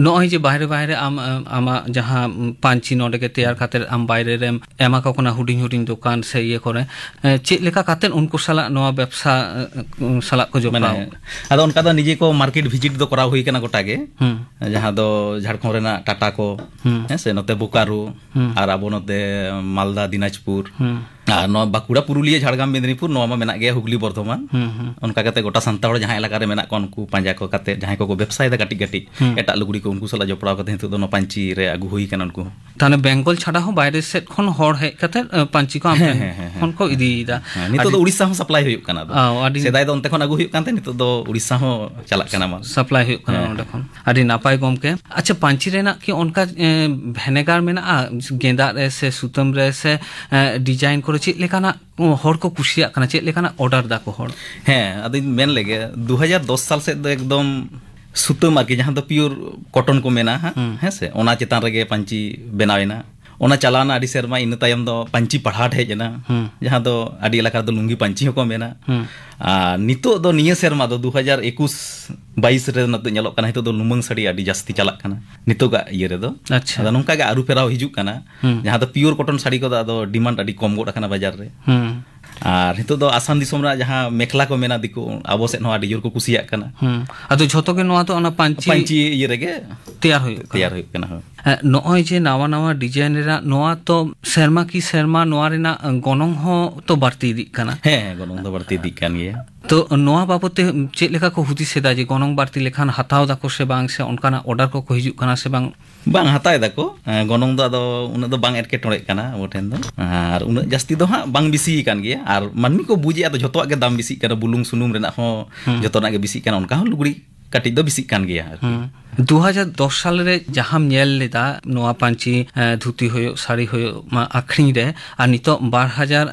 ᱱᱚᱜᱼᱚᱭ ᱡᱮ ᱵᱟᱦᱨᱮ ᱵᱟᱦᱨᱮ ᱟᱢ, ᱟᱢᱟᱜ ᱡᱟᱦᱟᱸ ᱯᱟᱹᱧᱪᱤ ᱱᱚᱰᱮ ᱜᱮ ᱛᱮᱭᱟᱨ ᱠᱟᱛᱮ ᱟᱢ ᱵᱟᱭᱨᱮ ᱨᱮᱢ ᱮᱢᱟ ᱠᱚ ᱠᱟᱱᱟ, ᱦᱩᱰᱤᱧ ᱦᱩᱰᱤᱧ ᱫᱚᱠᱟᱱ ᱥᱮ ᱤᱭᱟᱹ ᱠᱚᱨᱮ, ᱮ, ᱪᱮᱫ ᱞᱮᱠᱟ ᱠᱟᱛᱮ ᱩᱱᱠᱩ ᱥᱟᱞᱟᱜ ᱱᱚᱣᱟ ᱵᱮᱵᱽᱥᱟ, ᱮ, ᱥᱟᱞᱟᱜ ᱠᱚ ᱡᱚᱯᱲᱟᱣ? ᱢᱟᱱᱮ, ᱟᱫᱚ ᱚᱱᱠᱟ ᱫᱚ ᱱᱤᱡᱮ ᱠᱚ ᱢᱟᱨᱠᱮᱴ ᱵᱷᱤᱡᱤᱴ ᱫᱚ ᱠᱚᱨᱟᱣ ᱦᱩᱭ ᱠᱟᱱᱟ ᱜᱚᱴᱟ ᱜᱮ, ᱦᱩᱸ᱾ ᱡᱟᱦᱟᱸ ᱫᱚ ᱡᱷᱟᱲᱠᱷᱚᱸᱰ ᱨᱮᱱᱟᱜ ᱴᱟᱴᱟ ᱠᱚ, ᱦᱩᱸ᱾ ᱦᱮᱸ ᱥᱮ, ᱱᱚᱛᱮ ᱵᱳᱠᱟᱨᱳ, ᱦᱩᱸ᱾ ᱟᱨ ᱟᱵᱚ ᱱᱚᱛᱮ ᱢᱟᱞᱫᱟ, ᱫᱤᱱᱟᱡᱽᱯᱩᱨ, ᱦᱩᱸ᱾ ᱟᱨ ᱱᱚᱣᱟ ᱵᱟᱸᱠᱩᱲᱟ, ᱯᱩᱨᱩᱞᱤᱭᱟᱹ, ᱡᱷᱟᱲᱜᱨᱟᱢ, ᱢᱮᱫᱽᱱᱤᱯᱩᱨ, ᱱᱚᱣᱟ ᱢᱟ ᱢᱮᱱᱟᱜ ᱜᱮᱭᱟ, ᱦᱩᱜᱽᱞᱤ, ᱵᱚᱨᱫᱷᱚᱢᱟᱱ᱾ ᱦᱩᱸ, ᱦᱩᱸ᱾ ᱚᱱᱠᱟ ᱠᱟᱛᱮ ᱜᱚᱴᱟ ᱥᱟᱱᱛᱟᱲ ᱦᱚᱲ ᱡᱟᱦᱟᱸ ᱮᱞᱟᱠᱟ ᱨᱮ ᱢᱮᱱᱟᱜ ᱠᱚᱣᱟ, ᱩᱱᱠᱩ ᱯᱟᱸᱡᱟ ᱠᱚ ᱠᱟᱛᱮ, ᱡᱟᱦᱟᱸᱭ ᱠᱚᱠᱚ ᱵᱮᱵᱽᱥᱟᱭᱮᱫᱟ ᱠᱟᱹᱴᱤᱡ ᱠᱟᱹᱴᱤᱡ, ᱦᱩᱸ᱾ ᱮᱴᱟᱜ ᱞᱩᱜᱽᱲᱤ ᱠᱚ, ᱩᱱᱠᱩ ᱥᱟᱞᱟᱜ ᱡᱚᱯᱲᱟᱣ ᱠᱟᱛᱮ ᱱᱤᱛᱚᱜ ᱫᱚ ᱱᱚᱣᱟ ᱯᱟᱹᱧᱪᱤ ᱨᱮ ᱟᱹᱜᱩ ᱦᱩᱭ ᱠᱟᱱᱟ ᱩᱱᱠᱩ ᱦᱚᱸ᱾ ᱛᱟᱦᱞᱮ ᱵᱮᱝᱜᱚᱞ ᱪᱷᱟᱰᱟ ᱦᱚᱸ ᱵᱟᱭᱨᱮ ᱥᱮᱫ ᱠᱷᱚᱱ ᱦᱚᱲ ᱦᱮᱡ ᱠᱟᱛᱮ, ᱮ, ᱯᱟᱹᱧᱪᱤ ᱠᱚ ᱟᱢ ᱦᱮᱸ, ᱴᱷᱮᱱ ᱦᱮᱸ, ᱦᱮᱸ, ᱠᱷᱚᱱ ᱦᱮᱸ᱾ ᱠᱚ ᱤᱫᱤᱭᱮᱫᱟ? ᱦᱮᱸ, ᱱᱤᱛᱚᱜ ᱫᱚ ᱟᱹᱰᱤ ᱩᱲᱤᱥᱥᱟ ᱦᱚᱸ ᱥᱟᱯᱞᱟᱭ ᱦᱩᱭᱩᱜ ᱠᱟᱱᱟ ᱟᱫᱚ᱾ ᱚ, ᱟᱹᱰᱤ ᱥᱮᱫᱟᱭ ᱫᱚ ᱚᱱᱛᱮ ᱠᱷᱚᱱ ᱟᱹᱜᱩ ᱦᱩᱭᱩᱜ ᱠᱟᱱ ᱛᱟᱦᱮᱸ, ᱱᱤᱛᱚᱜ ᱫᱚ ᱩᱲᱤᱥᱥᱟ ᱦᱚᱸ ᱪᱟᱞᱟᱜ ᱠᱟᱱᱟ ᱢᱟᱞ᱾ ᱥᱟᱯᱞᱟᱭ ᱦᱩᱭᱩᱜ ᱠᱟᱱᱟ ᱦᱮᱸ, ᱱᱚᱸᱰᱮ ᱦᱮᱸ᱾ ᱠᱷᱚᱱ᱾ ᱟᱹᱰᱤ ᱱᱟᱯᱟᱭ ᱜᱚᱢᱠᱮ᱾ ᱟᱪᱪᱷᱟ, ᱯᱟᱹᱧᱪᱤ ᱨᱮᱱᱟᱜ ᱠᱤ ᱚᱱᱠᱟ, ᱮ, ᱵᱷᱮᱱᱮᱜᱟᱨ ᱢᱮᱱᱟᱜᱼᱟ? ᱜᱮᱸᱫᱟᱜ ᱨᱮ ᱥᱮ ᱥᱩᱛᱟᱹᱢ ᱨᱮ ᱥᱮ, ᱮ, ᱰᱤᱡᱟᱭᱤᱱ ᱠᱚᱨᱮ ᱪᱮᱫ ᱞᱮᱠᱟᱱᱟᱜ ᱦᱚᱲ ᱠᱚ ᱠᱩᱥᱤᱭᱟᱜ ᱠᱟᱱᱟ, ᱪᱮᱫ ᱞᱮᱠᱟᱱᱟᱜ ᱚᱰᱟᱨ ᱫᱟᱠᱚ ᱦᱚᱲ? ᱦᱮᱸ, ᱟᱫᱚᱧ ᱢᱮᱱ ᱞᱮᱜᱮ, ᱫᱩ ᱦᱟᱡᱟᱨ ᱫᱚᱥ ᱥᱟᱞ ᱥᱮᱫ ᱫᱚ ᱮᱠᱫᱚᱢ ᱥᱩᱛᱟᱹᱢ ᱟᱨᱠᱤ, ᱡᱟᱦᱟᱸ ᱫᱚ ᱯᱤᱭᱳᱨ ᱠᱚᱴᱚᱱ ᱠᱚ ᱢᱮᱱᱟ ᱦᱟᱸᱜ, ᱦᱩᱸ᱾ ᱦᱮᱸ ᱥᱮ, ᱚᱱᱟ ᱪᱮᱛᱟᱱ ᱨᱮᱜᱮ ᱯᱟᱹᱧᱪᱤ ᱵᱮᱱᱟᱣ ᱮᱱᱟ᱾ ᱚᱱᱟ ᱪᱟᱞᱟᱣᱱᱟ ᱟᱹᱰᱤ ᱥᱮᱨᱢᱟ, ᱤᱱᱟᱹ ᱛᱟᱭᱚᱢ ᱫᱚ ᱯᱟᱹᱧᱪᱤ ᱯᱟᱲᱦᱟᱴ ᱦᱮᱡ ᱮᱱᱟ, ᱦᱩᱸ᱾ ᱡᱟᱦᱟᱸ ᱫᱚ ᱟᱹᱰᱤ ᱮᱞᱟᱠᱟ ᱨᱮᱫᱚ ᱞᱩᱝᱜᱤ ᱯᱟᱹᱧᱪᱤ ᱦᱚᱸᱠᱚ ᱢᱮᱱᱟ᱾ ᱦᱩᱸ᱾ ᱟᱨ ᱱᱤᱛᱚᱜ ᱫᱚ, ᱱᱤᱭᱟᱹ ᱥᱮᱨᱢᱟ ᱫᱚ ᱫᱩ ᱦᱟᱡᱟᱨ ᱮᱠᱩᱥ ᱵᱟᱭᱤᱥ ᱨᱮ ᱱᱤᱛᱚᱜ ᱧᱮᱞᱚᱜ ᱠᱟᱱᱟ, ᱱᱤᱛᱚᱜ ᱫᱚ ᱞᱩᱢᱟᱹᱝ ᱥᱟᱹᱲᱤ ᱟᱹᱰᱤ ᱡᱟᱹᱥᱛᱤ ᱪᱟᱞᱟᱜ ᱠᱟᱱᱟ ᱱᱤᱛᱚᱜᱟᱜ ᱤᱭᱟᱹ ᱨᱮᱫᱚ᱾ ᱟᱪᱪᱷᱟ᱾ ᱟᱫᱚ ᱱᱚᱝᱠᱟ ᱜᱮ ᱟᱹᱨᱩ ᱯᱷᱮᱨᱟᱣ ᱦᱤᱡᱩᱜ ᱠᱟᱱᱟ, ᱦᱩᱸ᱾ ᱡᱟᱦᱟᱸ ᱫᱚ ᱯᱤᱭᱳᱨ ᱠᱚᱴᱚᱱ ᱥᱟᱹᱲᱤ ᱠᱚᱫᱚ ᱟᱫᱚ ᱰᱤᱢᱟᱱᱰ ᱟᱹᱰᱤ ᱠᱚᱢ ᱜᱚᱫ ᱟᱠᱟᱱᱟ ᱵᱟᱡᱟᱨ ᱨᱮ᱾ ᱦᱩᱸ᱾ ᱟᱨ ᱱᱤᱛᱚᱜ ᱫᱚ ᱟᱥᱟᱢ ᱫᱤᱥᱚᱢ ᱨᱮᱱᱟᱜ ᱡᱟᱦᱟᱸ ᱢᱮᱠᱷᱞᱟ ᱠᱚ ᱢᱮᱱᱟ ᱫᱤᱠᱩ, ᱟᱵᱚ ᱥᱮᱫ ᱦᱚᱸ ᱟᱹᱰᱤ ᱡᱳᱨ ᱠᱚ ᱠᱩᱥᱤᱭᱟᱜ ᱠᱟᱱᱟ᱾ ᱦᱩᱸ᱾ ᱟᱫᱚ ᱡᱷᱚᱛᱚ ᱜᱮ ᱱᱚᱣᱟ ᱫᱚ ᱚᱱᱟ ᱯᱟᱹᱧᱪᱤ ᱯᱟᱹᱧᱪᱤ ᱤᱭᱟᱹ ᱨᱮᱜᱮ ᱛᱮᱭᱟᱨ ᱦᱩᱭᱩᱜ ᱠᱟᱱᱟ᱾ ᱛᱮᱭᱟᱨ ᱦᱩᱭᱩᱜ ᱠᱟᱱᱟ, ᱦᱳᱭ᱾ ᱦᱮᱸ, ᱱᱚᱜᱼᱚᱭ ᱡᱮ ᱱᱟᱣᱟ ᱱᱟᱣᱟ ᱰᱤᱡᱟᱭᱤᱱ ᱨᱮᱱᱟᱜ, ᱱᱚᱣᱟ ᱛᱚ ᱥᱮᱨᱢᱟ ᱠᱤ ᱥᱮᱨᱢᱟ ᱱᱚᱣᱟ ᱨᱮᱱᱟᱜ ᱜᱚᱱᱚᱝ ᱦᱚᱸ ᱛᱚ ᱵᱟᱹᱲᱛᱤ ᱤᱫᱤᱜ ᱠᱟᱱᱟ᱾ ᱦᱮᱸ, ᱦᱮᱸ, ᱜᱚᱱᱚᱝ ᱫᱚ ᱵᱟᱹᱲᱛᱤ ᱤᱫᱤᱜ ᱠᱟᱱ ᱜᱮᱭᱟ᱾ ᱛᱚ ᱱᱚᱣᱟ ᱵᱟᱵᱚᱛ ᱛᱮ ᱪᱮᱫ ᱞᱮᱠᱟ ᱠᱚ ᱦᱩᱫᱤᱥ ᱮᱫᱟ ᱡᱮ ᱜᱚᱱᱚᱝ ᱵᱟᱹᱲᱛᱤ ᱞᱮᱠᱷᱟᱱ ᱦᱟᱛᱟᱣ ᱫᱟᱠᱚ ᱥᱮ ᱵᱟᱝ, ᱥᱮ ᱚᱱᱠᱟᱱᱟᱜ ᱚᱰᱟᱨ ᱠᱚᱠᱚ ᱦᱤᱡᱩᱜ ᱠᱟᱱᱟ ᱥᱮ ᱵᱟᱝ? ᱵᱟᱝ, ᱦᱟᱛᱟᱣ ᱮᱫᱟ ᱠᱚ᱾ ᱮᱸ, ᱜᱚᱱᱚᱝ ᱫᱚ ᱟᱫᱚ ᱩᱱᱟᱹᱜ ᱫᱚ ᱵᱟᱝ ᱮᱴᱠᱮᱴᱚᱬᱮᱜ ᱠᱟᱱᱟ ᱟᱵᱚ ᱴᱷᱮᱱ ᱫᱚ᱾ ᱟᱨ ᱩᱱᱟᱹᱜ ᱡᱟᱹᱥᱛᱤ ᱫᱚ ᱦᱟᱸᱜ ᱵᱟᱝ ᱵᱮᱥᱤ ᱟᱠᱟᱱ ᱜᱮᱭᱟ᱾ ᱟᱨ ᱢᱟᱹᱱᱢᱤ ᱠᱚ ᱵᱩᱡᱮᱜᱼᱟ, ᱟᱫᱚ ᱡᱷᱚᱛᱚᱣᱟᱜ ᱜᱮ ᱫᱟᱢ ᱵᱮᱥᱤᱜ ᱠᱟᱱᱟ, ᱵᱩᱞᱩᱝ ᱥᱩᱱᱩᱢ ᱨᱮᱱᱟᱜ ᱦᱚᱸ ᱦᱩᱸ᱾ ᱡᱷᱚᱛᱚᱱᱟᱜ ᱜᱮ ᱵᱮᱥᱤᱜ ᱠᱟᱱᱟ᱾ ᱚᱱᱠᱟ ᱦᱚᱸ ᱞᱩᱜᱽᱲᱤ ᱠᱟᱹᱴᱤᱡ ᱫᱚ ᱵᱮᱥᱤᱜ ᱠᱟᱱ ᱜᱮᱭᱟ ᱟᱨᱠᱤ᱾ ᱦᱩᱸ᱾ ᱫᱩ ᱦᱟᱡᱟᱨ ᱫᱚᱥ ᱥᱟᱞ ᱨᱮ ᱡᱟᱦᱟᱸᱢ ᱧᱮᱞ ᱞᱮᱫᱟ, ᱱᱚᱣᱟ ᱯᱟᱹᱧᱪᱤ, ᱮ, ᱫᱷᱩᱛᱤ ᱦᱩᱭᱩᱜ, ᱥᱟᱹᱲᱤ ᱦᱩᱭᱩᱜ, ᱢᱟ, ᱟᱠᱷᱨᱤᱧ ᱨᱮ, ᱟᱨ ᱱᱤᱛᱚᱜ ᱵᱟᱨ ᱦᱟᱡᱟᱨ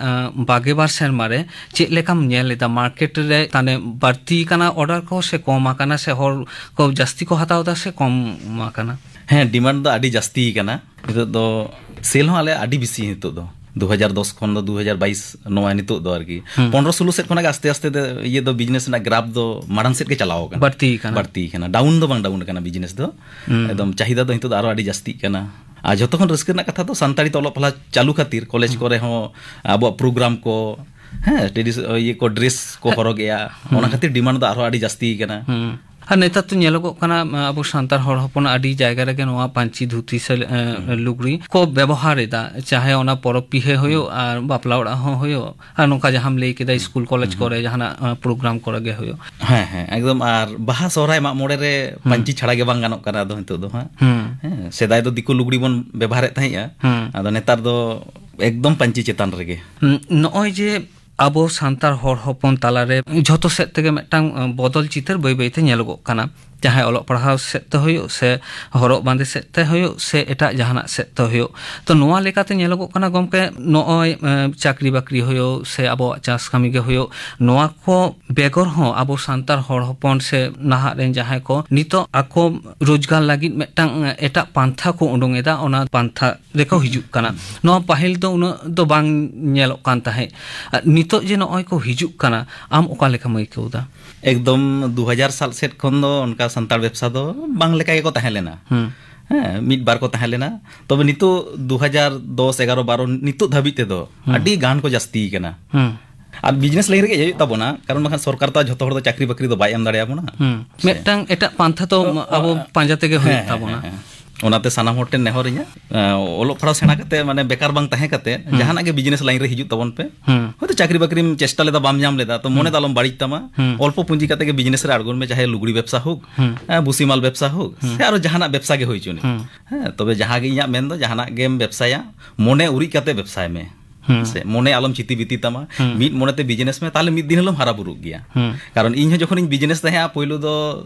ᱵᱟᱜᱮ ᱵᱟᱨ ᱥᱮᱨᱢᱟ ᱨᱮ ᱪᱮᱫ ᱞᱮᱠᱟᱢ ᱧᱮᱞ ᱞᱮᱫᱟ? ᱢᱟᱨᱠᱮᱴ ᱨᱮ ᱛᱟᱦᱞᱮ ᱵᱟᱹᱲᱛᱤ ᱟᱠᱟᱱᱟ ᱚᱨᱰᱟᱨ ᱠᱚ, ᱥᱮ ᱠᱚᱢ ᱟᱠᱟᱱᱟ, ᱥᱮ ᱦᱚᱲ ᱠᱚ ᱡᱟᱹᱥᱛᱤ ᱠᱚ ᱦᱟᱛᱟᱣ ᱮᱫᱟ, ᱥᱮ ᱠᱚᱢ ᱟᱠᱟᱱᱟ? ᱦᱮᱸ, ᱰᱤᱢᱟᱱᱰ ᱫᱚ ᱟᱹᱰᱤ ᱡᱟᱹᱥᱛᱤ ᱟᱠᱟᱱᱟ᱾ ᱱᱤᱛᱚᱜ ᱫᱚ ᱥᱮᱞ ᱦᱚᱸ ᱟᱞᱮ ᱟᱹᱰᱤ ᱵᱮᱥᱤ ᱱᱤᱛᱚᱜ ᱫᱚ᱾ ᱫᱩ ᱦᱟᱡᱟᱨ ᱫᱚᱥ ᱠᱷᱚᱱ ᱫᱚ ᱫᱩ ᱦᱟᱡᱟᱨ ᱵᱟᱭᱤᱥ ᱱᱚᱣᱟ ᱱᱤᱛᱚᱜ ᱫᱚ ᱟᱨᱠᱤ᱾ ᱦᱩᱸ᱾ ᱯᱚᱱᱨᱚ ᱥᱳᱞᱳ ᱥᱮᱫ ᱠᱷᱚᱱᱟᱜ ᱜᱮ ᱟᱥᱛᱮ ᱟᱥᱛᱮ ᱛᱮ ᱤᱭᱟᱹ ᱫᱚ, ᱵᱤᱡᱽᱱᱮᱥ ᱨᱮᱱᱟᱜ ᱜᱨᱟᱯᱷ ᱫᱚ ᱢᱟᱲᱟᱝ ᱥᱮᱫ ᱜᱮ ᱪᱟᱞᱟᱣ ᱟᱠᱟᱱᱟ᱾ ᱵᱟᱹᱲᱛᱤ ᱟᱠᱟᱱᱟ᱾ ᱵᱟᱹᱲᱛᱤ ᱟᱠᱟᱱᱟ᱾ ᱰᱟᱣᱩᱱ ᱫᱚ ᱵᱟᱝ ᱰᱟᱣᱩᱱ ᱟᱠᱟᱱᱟ ᱵᱤᱡᱽᱱᱮᱥ ᱫᱚ᱾ ᱦᱩᱸ᱾ ᱮᱠᱫᱚᱢ ᱪᱟᱦᱤᱫᱟ ᱫᱚ ᱱᱤᱛᱚᱜ ᱫᱚ ᱟᱨᱚ ᱟᱹᱰᱤ ᱡᱟᱹᱥᱛᱤᱜ ᱠᱟᱱᱟ᱾ ᱟᱨ ᱡᱷᱚᱛᱚ ᱠᱷᱚᱱ ᱨᱟᱹᱥᱠᱟᱹ ᱨᱮᱱᱟᱜ ᱠᱟᱛᱷᱟ ᱫᱚ ᱥᱟᱱᱛᱟᱲᱤ ᱛᱮ ᱚᱞᱚᱜ ᱯᱟᱲᱦᱟᱣ ᱪᱟᱹᱞᱩ ᱠᱷᱟᱹᱛᱤᱨ ᱠᱚᱞᱮᱡᱽ ᱦᱩᱸ᱾ ᱠᱚᱨᱮ ᱦᱚᱸ ᱟᱵᱚᱣᱟᱜ ᱯᱨᱳᱜᱨᱟᱢ ᱠᱚ, ᱦᱮᱸ, ᱴᱨᱮᱰᱤᱥ-, ᱤᱭᱟᱹ ᱠᱚ, ᱰᱨᱮᱥ ᱠᱚ ᱦᱮᱸ᱾ ᱦᱚᱨᱚᱜᱮᱜᱼᱟ, ᱦᱩᱸ᱾ ᱚᱱᱟ ᱠᱷᱟᱹᱛᱤᱨ ᱰᱤᱢᱟᱱᱰ ᱫᱚ ᱟᱨᱦᱚᱸ ᱟᱹᱰᱤ ᱡᱟᱹᱥᱛᱤ ᱠᱟᱱᱟ᱾ ᱦᱩᱸ᱾ ᱟᱨ ᱱᱮᱛᱟᱨ ᱫᱚ ᱧᱮᱞᱚᱜᱚᱜ ᱠᱟᱱᱟ, ᱟᱵᱚ ᱥᱟᱱᱛᱟᱲ ᱦᱚᱲ ᱦᱚᱯᱚᱱᱟᱜ ᱟᱹᱰᱤ ᱡᱟᱭᱜᱟ ᱨᱮᱜᱮ ᱱᱚᱣᱟ ᱯᱟᱹᱧᱪᱤ ᱫᱷᱩᱛᱤ ᱥᱮ, ᱮ, ᱦᱩᱸ᱾ ᱞᱩᱜᱽᱲᱤ ᱠᱚ ᱵᱮᱵᱚᱦᱟᱨ ᱮᱫᱟ, ᱪᱟᱦᱮ ᱚᱱᱟ ᱯᱚᱨᱚᱵᱽ ᱯᱤᱦᱟᱹ ᱦᱩᱭᱩᱜ ᱦᱩᱸ᱾ ᱟᱨ ᱵᱟᱯᱞᱟ ᱚᱲᱟᱜ ᱦᱚᱸ ᱦᱩᱭᱩᱜ, ᱟᱨ ᱱᱚᱝᱠᱟ ᱡᱟᱦᱟᱸᱢ ᱞᱟᱹᱭ ᱠᱮᱫᱟ, ᱦᱩᱸ᱾ ᱥᱠᱩᱞ ᱠᱚᱞᱮᱡᱽ ᱦᱩᱸ᱾ ᱠᱚᱨᱮ ᱡᱟᱦᱟᱱᱟᱜ, ᱮ, ᱯᱨᱳᱜᱨᱟᱢ ᱠᱚᱨᱮ ᱜᱮ ᱦᱩᱭᱩᱜ᱾ ᱦᱮᱸ, ᱦᱮᱸ, ᱮᱠᱫᱚᱢ᱾ ᱟᱨ ᱵᱟᱦᱟ, ᱥᱚᱦᱨᱟᱭ, ᱢᱟᱜ ᱢᱚᱬᱮ ᱨᱮ ᱦᱩᱸ᱾ ᱯᱟᱹᱧᱪᱤ ᱪᱷᱟᱲᱟ ᱜᱮ ᱵᱟᱝ ᱜᱟᱱᱚᱜ ᱠᱟᱱᱟ ᱟᱫᱚ ᱱᱤᱛᱚᱜ ᱫᱚ ᱦᱟᱸᱜ᱾ ᱦᱩᱸ᱾ ᱦᱮᱸ, ᱥᱮᱫᱟᱭ ᱫᱚ ᱫᱤᱠᱩ ᱞᱩᱜᱽᱲᱤ ᱵᱚᱱ ᱵᱮᱵᱚᱦᱟᱨᱮᱫ ᱛᱟᱦᱮᱸᱜᱼᱟ, ᱦᱩᱸ᱾ ᱟᱫᱚ ᱱᱮᱛᱟᱨ ᱫᱚ ᱮᱠᱫᱚᱢ ᱯᱟᱹᱧᱪᱤ ᱪᱮᱛᱟᱱ ᱨᱮᱜᱮ᱾ ᱦᱩᱸ, ᱱᱚᱜᱼᱚᱭ ᱡᱮ ᱟᱵᱚ ᱥᱟᱱᱛᱟᱲ ᱦᱚᱲ ᱦᱚᱯᱚᱱ ᱛᱟᱞᱟᱨᱮ ᱡᱷᱚᱛᱚ ᱥᱮᱫ ᱛᱮᱜᱮ ᱢᱤᱫᱴᱟᱝ, ᱮ, ᱵᱚᱫᱚᱞ ᱪᱤᱛᱟᱹᱨ ᱵᱟᱹᱭ ᱵᱟᱹᱭᱛᱮ ᱧᱮᱞᱚᱜᱚᱜ ᱠᱟᱱᱟ, ᱪᱟᱦᱮ ᱚᱞᱚᱜ ᱯᱟᱲᱦᱟᱣ ᱥᱮᱫ ᱛᱮ ᱦᱩᱭᱩᱜ, ᱥᱮ ᱦᱚᱨᱚᱜ ᱵᱟᱸᱫᱮ ᱥᱮᱫ ᱛᱮ ᱦᱩᱭᱩᱜ, ᱥᱮ ᱮᱴᱟᱜ ᱡᱟᱦᱟᱱᱟᱜ ᱥᱮᱫ ᱛᱮ ᱦᱩᱭᱩᱜ᱾ ᱛᱚ, ᱱᱚᱣᱟ ᱞᱮᱠᱟᱛᱮ ᱧᱮᱞᱚᱜᱚᱜ ᱠᱟᱱᱟ ᱜᱚᱢᱠᱮ, ᱱᱚᱜᱼᱚᱭ, ᱮ, ᱪᱟᱹᱠᱨᱤ ᱵᱟᱹᱠᱨᱤ ᱦᱩᱭᱩᱜ ᱥᱮ ᱟᱵᱚᱣᱟᱜ ᱪᱟᱥ ᱠᱟᱹᱢᱤ ᱜᱮ ᱦᱩᱭᱩᱜ, ᱱᱚᱣᱟ ᱠᱚ ᱵᱮᱜᱚᱨ ᱦᱚᱸ ᱟᱵᱚ ᱥᱟᱱᱛᱟᱲ ᱦᱚᱲ ᱦᱚᱯᱚᱱ ᱥᱮ ᱱᱟᱦᱟᱜ ᱨᱮᱱ ᱡᱟᱦᱟᱸᱭ ᱠᱚ ᱱᱤᱛᱚᱜ ᱟᱠᱚ ᱨᱳᱡᱽᱜᱟᱨ ᱞᱟᱹᱜᱤᱫ ᱢᱤᱫᱴᱟᱝ, ᱮ, ᱮᱴᱟᱜ ᱯᱟᱱᱛᱷᱟ ᱠᱚ ᱩᱰᱩᱝ ᱮᱫᱟ, ᱚᱱᱟ ᱯᱟᱱᱛᱷᱟ ᱨᱮᱠᱚ ᱦᱤᱡᱩᱜ ᱠᱟᱱᱟ᱾ ᱱᱚᱣᱟ ᱯᱟᱹᱦᱤᱞ ᱫᱚ ᱩᱱᱟᱹᱜ ᱫᱚ ᱵᱟᱝ ᱧᱮᱞᱚᱜ ᱠᱟᱱ ᱛᱟᱦᱮᱸᱫ᱾ ᱟᱨ ᱱᱤᱛᱚᱜ ᱡᱮ ᱱᱚᱜᱼᱚᱭ ᱠᱚ ᱦᱤᱡᱩᱜ ᱠᱟᱱᱟ, ᱟᱢ ᱚᱠᱟ ᱞᱮᱠᱟᱢ ᱟᱹᱭᱠᱟᱹᱣ ᱮᱫᱟ? ᱮᱠᱫᱚᱢ ᱫᱩ ᱦᱟᱡᱟᱨ ᱥᱟᱞ ᱥᱮᱫ ᱠᱷᱚᱱ ᱫᱚ ᱚᱱᱠᱟ ᱥᱟᱱᱛᱟᱲ ᱵᱮᱵᱽᱥᱟ ᱫᱚ ᱵᱟᱝ ᱞᱮᱠᱟ ᱜᱮᱠᱚ ᱛᱟᱦᱮᱸ ᱞᱮᱱᱟ᱾ ᱦᱩᱸ᱾ ᱦᱮᱸ, ᱢᱤᱫ ᱵᱟᱨ ᱠᱚ ᱛᱟᱦᱮᱸ ᱞᱮᱱᱟ᱾ ᱛᱚᱵᱮ ᱱᱤᱛᱚᱜ ᱫᱩ ᱦᱟᱡᱟᱨ ᱫᱚᱥ, ᱮᱜᱟᱨᱚ, ᱵᱟᱨᱚ ᱱᱤᱛᱚᱜ ᱫᱷᱟᱹᱵᱤᱡ ᱛᱮᱫᱚ ᱦᱩᱸ᱾ ᱟᱹᱰᱤ ᱜᱟᱱ ᱠᱚ ᱡᱟᱹᱥᱛᱤ ᱠᱟᱱᱟ᱾ ᱦᱩᱸ᱾ ᱟᱨ ᱵᱤᱡᱽᱱᱮᱥ ᱞᱟᱭᱤᱱ ᱨᱮᱜᱮ ᱦᱮᱡ ᱦᱩᱭᱩᱜ ᱛᱟᱵᱚᱱᱟ, ᱠᱟᱨᱚᱱ ᱵᱟᱝᱠᱷᱟᱱ ᱥᱚᱨᱠᱟᱨ ᱛᱚ ᱟᱨ ᱡᱷᱚᱛᱚ ᱦᱚᱲ ᱫᱚ ᱪᱟᱹᱠᱨᱤ ᱵᱟᱹᱠᱨᱤ ᱫᱚ ᱵᱟᱭ ᱮᱢ ᱫᱟᱲᱮᱭᱟᱵᱚᱱᱟ᱾ ᱦᱩᱸ᱾ ᱥᱮ? ᱢᱤᱫᱴᱟᱝ ᱮᱴᱟᱜ ᱯᱟᱱᱛᱷᱟ ᱛᱚ ᱚ, ᱟᱵᱚ ᱚ, ᱯᱟᱸᱡᱟ ᱛᱮᱜᱮ ᱦᱩᱭᱩᱜ ᱦᱮᱸ, ᱦᱮᱸ, ᱛᱟᱵᱚᱱᱟ᱾ ᱦᱮᱸ, ᱦᱮᱸ᱾ ᱚᱱᱟᱛᱮ ᱥᱟᱱᱟᱢ ᱦᱚᱲ ᱴᱷᱮᱱ ᱱᱮᱦᱚᱨ ᱤᱧᱟᱹᱜ, ᱮᱸ, ᱚᱞᱚᱜ ᱯᱟᱲᱦᱟᱣ ᱥᱮᱬᱟ ᱠᱟᱛᱮ, ᱢᱟᱱᱮ, ᱵᱮᱠᱟᱨ ᱵᱟᱝ ᱛᱟᱦᱮᱸ ᱠᱟᱛᱮ, ᱦᱩᱸ᱾ ᱡᱟᱦᱟᱱᱟᱜ ᱜᱮ ᱵᱤᱡᱽᱱᱮᱥ ᱞᱟᱭᱤᱱ ᱨᱮ ᱦᱤᱡᱩᱜ ᱛᱟᱵᱚᱱ ᱯᱮ᱾ ᱦᱩᱸ᱾ ᱦᱚᱭᱛᱳ ᱪᱟᱹᱠᱨᱤ ᱵᱟᱹᱠᱨᱤᱢ ᱪᱮᱥᱴᱟ ᱞᱮᱫᱟ, ᱵᱟᱢ ᱧᱟᱢ ᱞᱮᱫᱟ, ᱛᱚ ᱢᱚᱱᱮ ᱦᱩᱸ᱾ ᱫᱚ ᱟᱞᱚᱢ ᱵᱟᱹᱲᱤᱡ ᱛᱟᱢᱟ᱾ ᱦᱩᱸ᱾ ᱚᱞᱯᱚ ᱯᱩᱸᱡᱤ ᱠᱟᱛᱮ ᱜᱮ ᱵᱤᱡᱽᱱᱮᱥ ᱨᱮ ᱟᱬᱜᱚᱱ ᱢᱮ, ᱪᱟᱦᱮ ᱞᱩᱜᱽᱲᱤ ᱵᱮᱵᱽᱥᱟ ᱦᱳᱠ, ᱦᱩᱸ᱾ ᱦᱮᱸ, ᱵᱩᱥᱤᱢᱟᱞ ᱵᱮᱵᱽᱥᱟ ᱦᱳᱠ, ᱦᱩᱸ᱾ ᱥᱮ ᱟᱨᱚ ᱡᱟᱦᱟᱱᱟᱜ ᱵᱮᱵᱽᱥᱟ ᱜᱮ ᱦᱩᱭ ᱦᱚᱪᱚᱱᱤᱡ᱾ ᱦᱩᱸ᱾ ᱦᱮᱸ, ᱛᱚᱵᱮ ᱡᱟᱦᱟᱸ ᱜᱮ ᱤᱧᱟᱹᱜ ᱢᱮᱱ ᱫᱚ, ᱡᱟᱦᱟᱱᱟᱜ ᱜᱮᱢ ᱵᱮᱵᱽᱥᱟᱭᱟ, ᱢᱚᱱᱮ ᱩᱨᱤᱡ ᱠᱟᱛᱮ ᱵᱮᱵᱽᱥᱟᱭ ᱢᱮ᱾ ᱦᱩᱸ᱾ ᱥᱮ ᱢᱚᱱᱮ ᱟᱞᱚᱢ ᱪᱤᱛᱤ ᱵᱤᱛᱤ ᱛᱟᱢᱟ᱾ ᱦᱩᱸ᱾ ᱢᱤᱫ ᱢᱚᱱᱮᱛᱮ ᱵᱤᱡᱽᱱᱮᱥ ᱢᱮ, ᱛᱟᱦᱚᱞᱮ ᱢᱤᱫ ᱫᱤᱱ ᱦᱤᱞᱳᱜ ᱦᱟᱨᱟ ᱵᱩᱨᱩᱜ ᱜᱮᱭᱟ᱾ ᱦᱩᱸ᱾ ᱠᱟᱨᱚᱱ ᱤᱧ ᱦᱚᱸ ᱡᱚᱠᱷᱚᱱᱤᱧ ᱵᱤᱡᱽᱱᱮᱥ ᱛᱟᱦᱮᱸᱜᱼᱟ, ᱯᱳᱭᱞᱳ ᱫᱚ,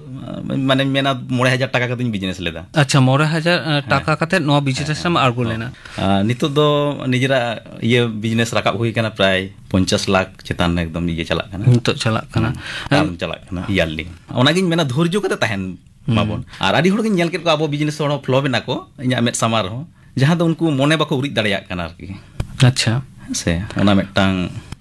ᱟᱸ, ᱢᱟᱱᱮᱧ ᱢᱮᱱᱟ, ᱢᱚᱬᱮ ᱦᱟᱡᱟᱨ ᱴᱟᱠᱟ ᱠᱟᱛᱮᱧ ᱵᱤᱡᱽᱱᱮᱥ ᱞᱮᱫᱟ᱾ ᱟᱪᱪᱷᱟ, ᱢᱚᱬᱮ ᱦᱟᱡᱟᱨ, ᱟᱸ, ᱦᱮᱸ, ᱴᱟᱠᱟ ᱦᱮᱸ᱾ ᱠᱟᱛᱮ ᱱᱚᱣᱟ ᱵᱤᱡᱽᱱᱮᱥ ᱦᱮᱸ, ᱮᱢ ᱦᱮᱸ᱾ ᱟᱬᱜᱚ ᱦᱚᱸ᱾ ᱞᱮᱱᱟ᱾ ᱟᱨ ᱱᱤᱛᱚᱜ ᱫᱚ ᱱᱤᱡᱮᱨᱟᱜ ᱤᱭᱟᱹ ᱵᱤᱡᱽᱱᱮᱥ ᱨᱟᱠᱟᱵ ᱦᱩᱭ ᱠᱟᱱᱟ, ᱯᱨᱟᱭ ᱯᱚᱧᱪᱟᱥ ᱞᱟᱠᱷ ᱪᱮᱛᱟᱱ ᱨᱮ ᱮᱠᱫᱚᱢ ᱤᱭᱟᱹ ᱪᱟᱞᱟᱜ ᱠᱟᱱᱟ᱾ ᱱᱤᱛᱚᱜ ᱪᱟᱞᱟᱜ ᱠᱟᱱᱟ᱾ ᱦᱩᱸ᱾ ᱟᱨ ᱪᱟᱞᱟᱜ ᱠᱟᱱᱟ ᱤᱭᱟᱨᱞᱤ᱾ ᱚᱱᱟᱜᱤᱧ ᱢᱮᱱᱟ, ᱫᱷᱳᱨᱡᱚ ᱠᱟᱛᱮ ᱛᱟᱦᱮᱱ ᱦᱩᱸ᱾ ᱢᱟᱵᱚᱱ᱾ ᱟᱨ ᱟᱹᱰᱤ ᱦᱚᱲ ᱜᱤᱧ ᱧᱮᱞ ᱠᱮᱫ ᱠᱚᱣᱟ ᱟᱵᱚ ᱵᱤᱡᱽᱱᱮᱥ ᱦᱚᱲ ᱦᱚᱸ ᱯᱷᱞᱚᱯ ᱮᱱᱟ ᱠᱚ ᱤᱧᱟᱹᱜ ᱢᱮᱫ ᱥᱟᱢᱟᱝ ᱨᱮᱦᱚᱸ, ᱡᱟᱦᱟᱸ ᱫᱚ ᱩᱱᱠᱩ ᱢᱚᱱᱮ ᱵᱟᱠᱚ ᱩᱨᱤᱡ ᱫᱟᱲᱮᱭᱟᱜ ᱠᱟᱱᱟ ᱟᱨᱠᱤ᱾ ᱟᱪᱪᱷᱟ᱾ ᱦᱮᱸ ᱥᱮ, ᱚᱱᱟ ᱢᱤᱫᱴᱟᱝ,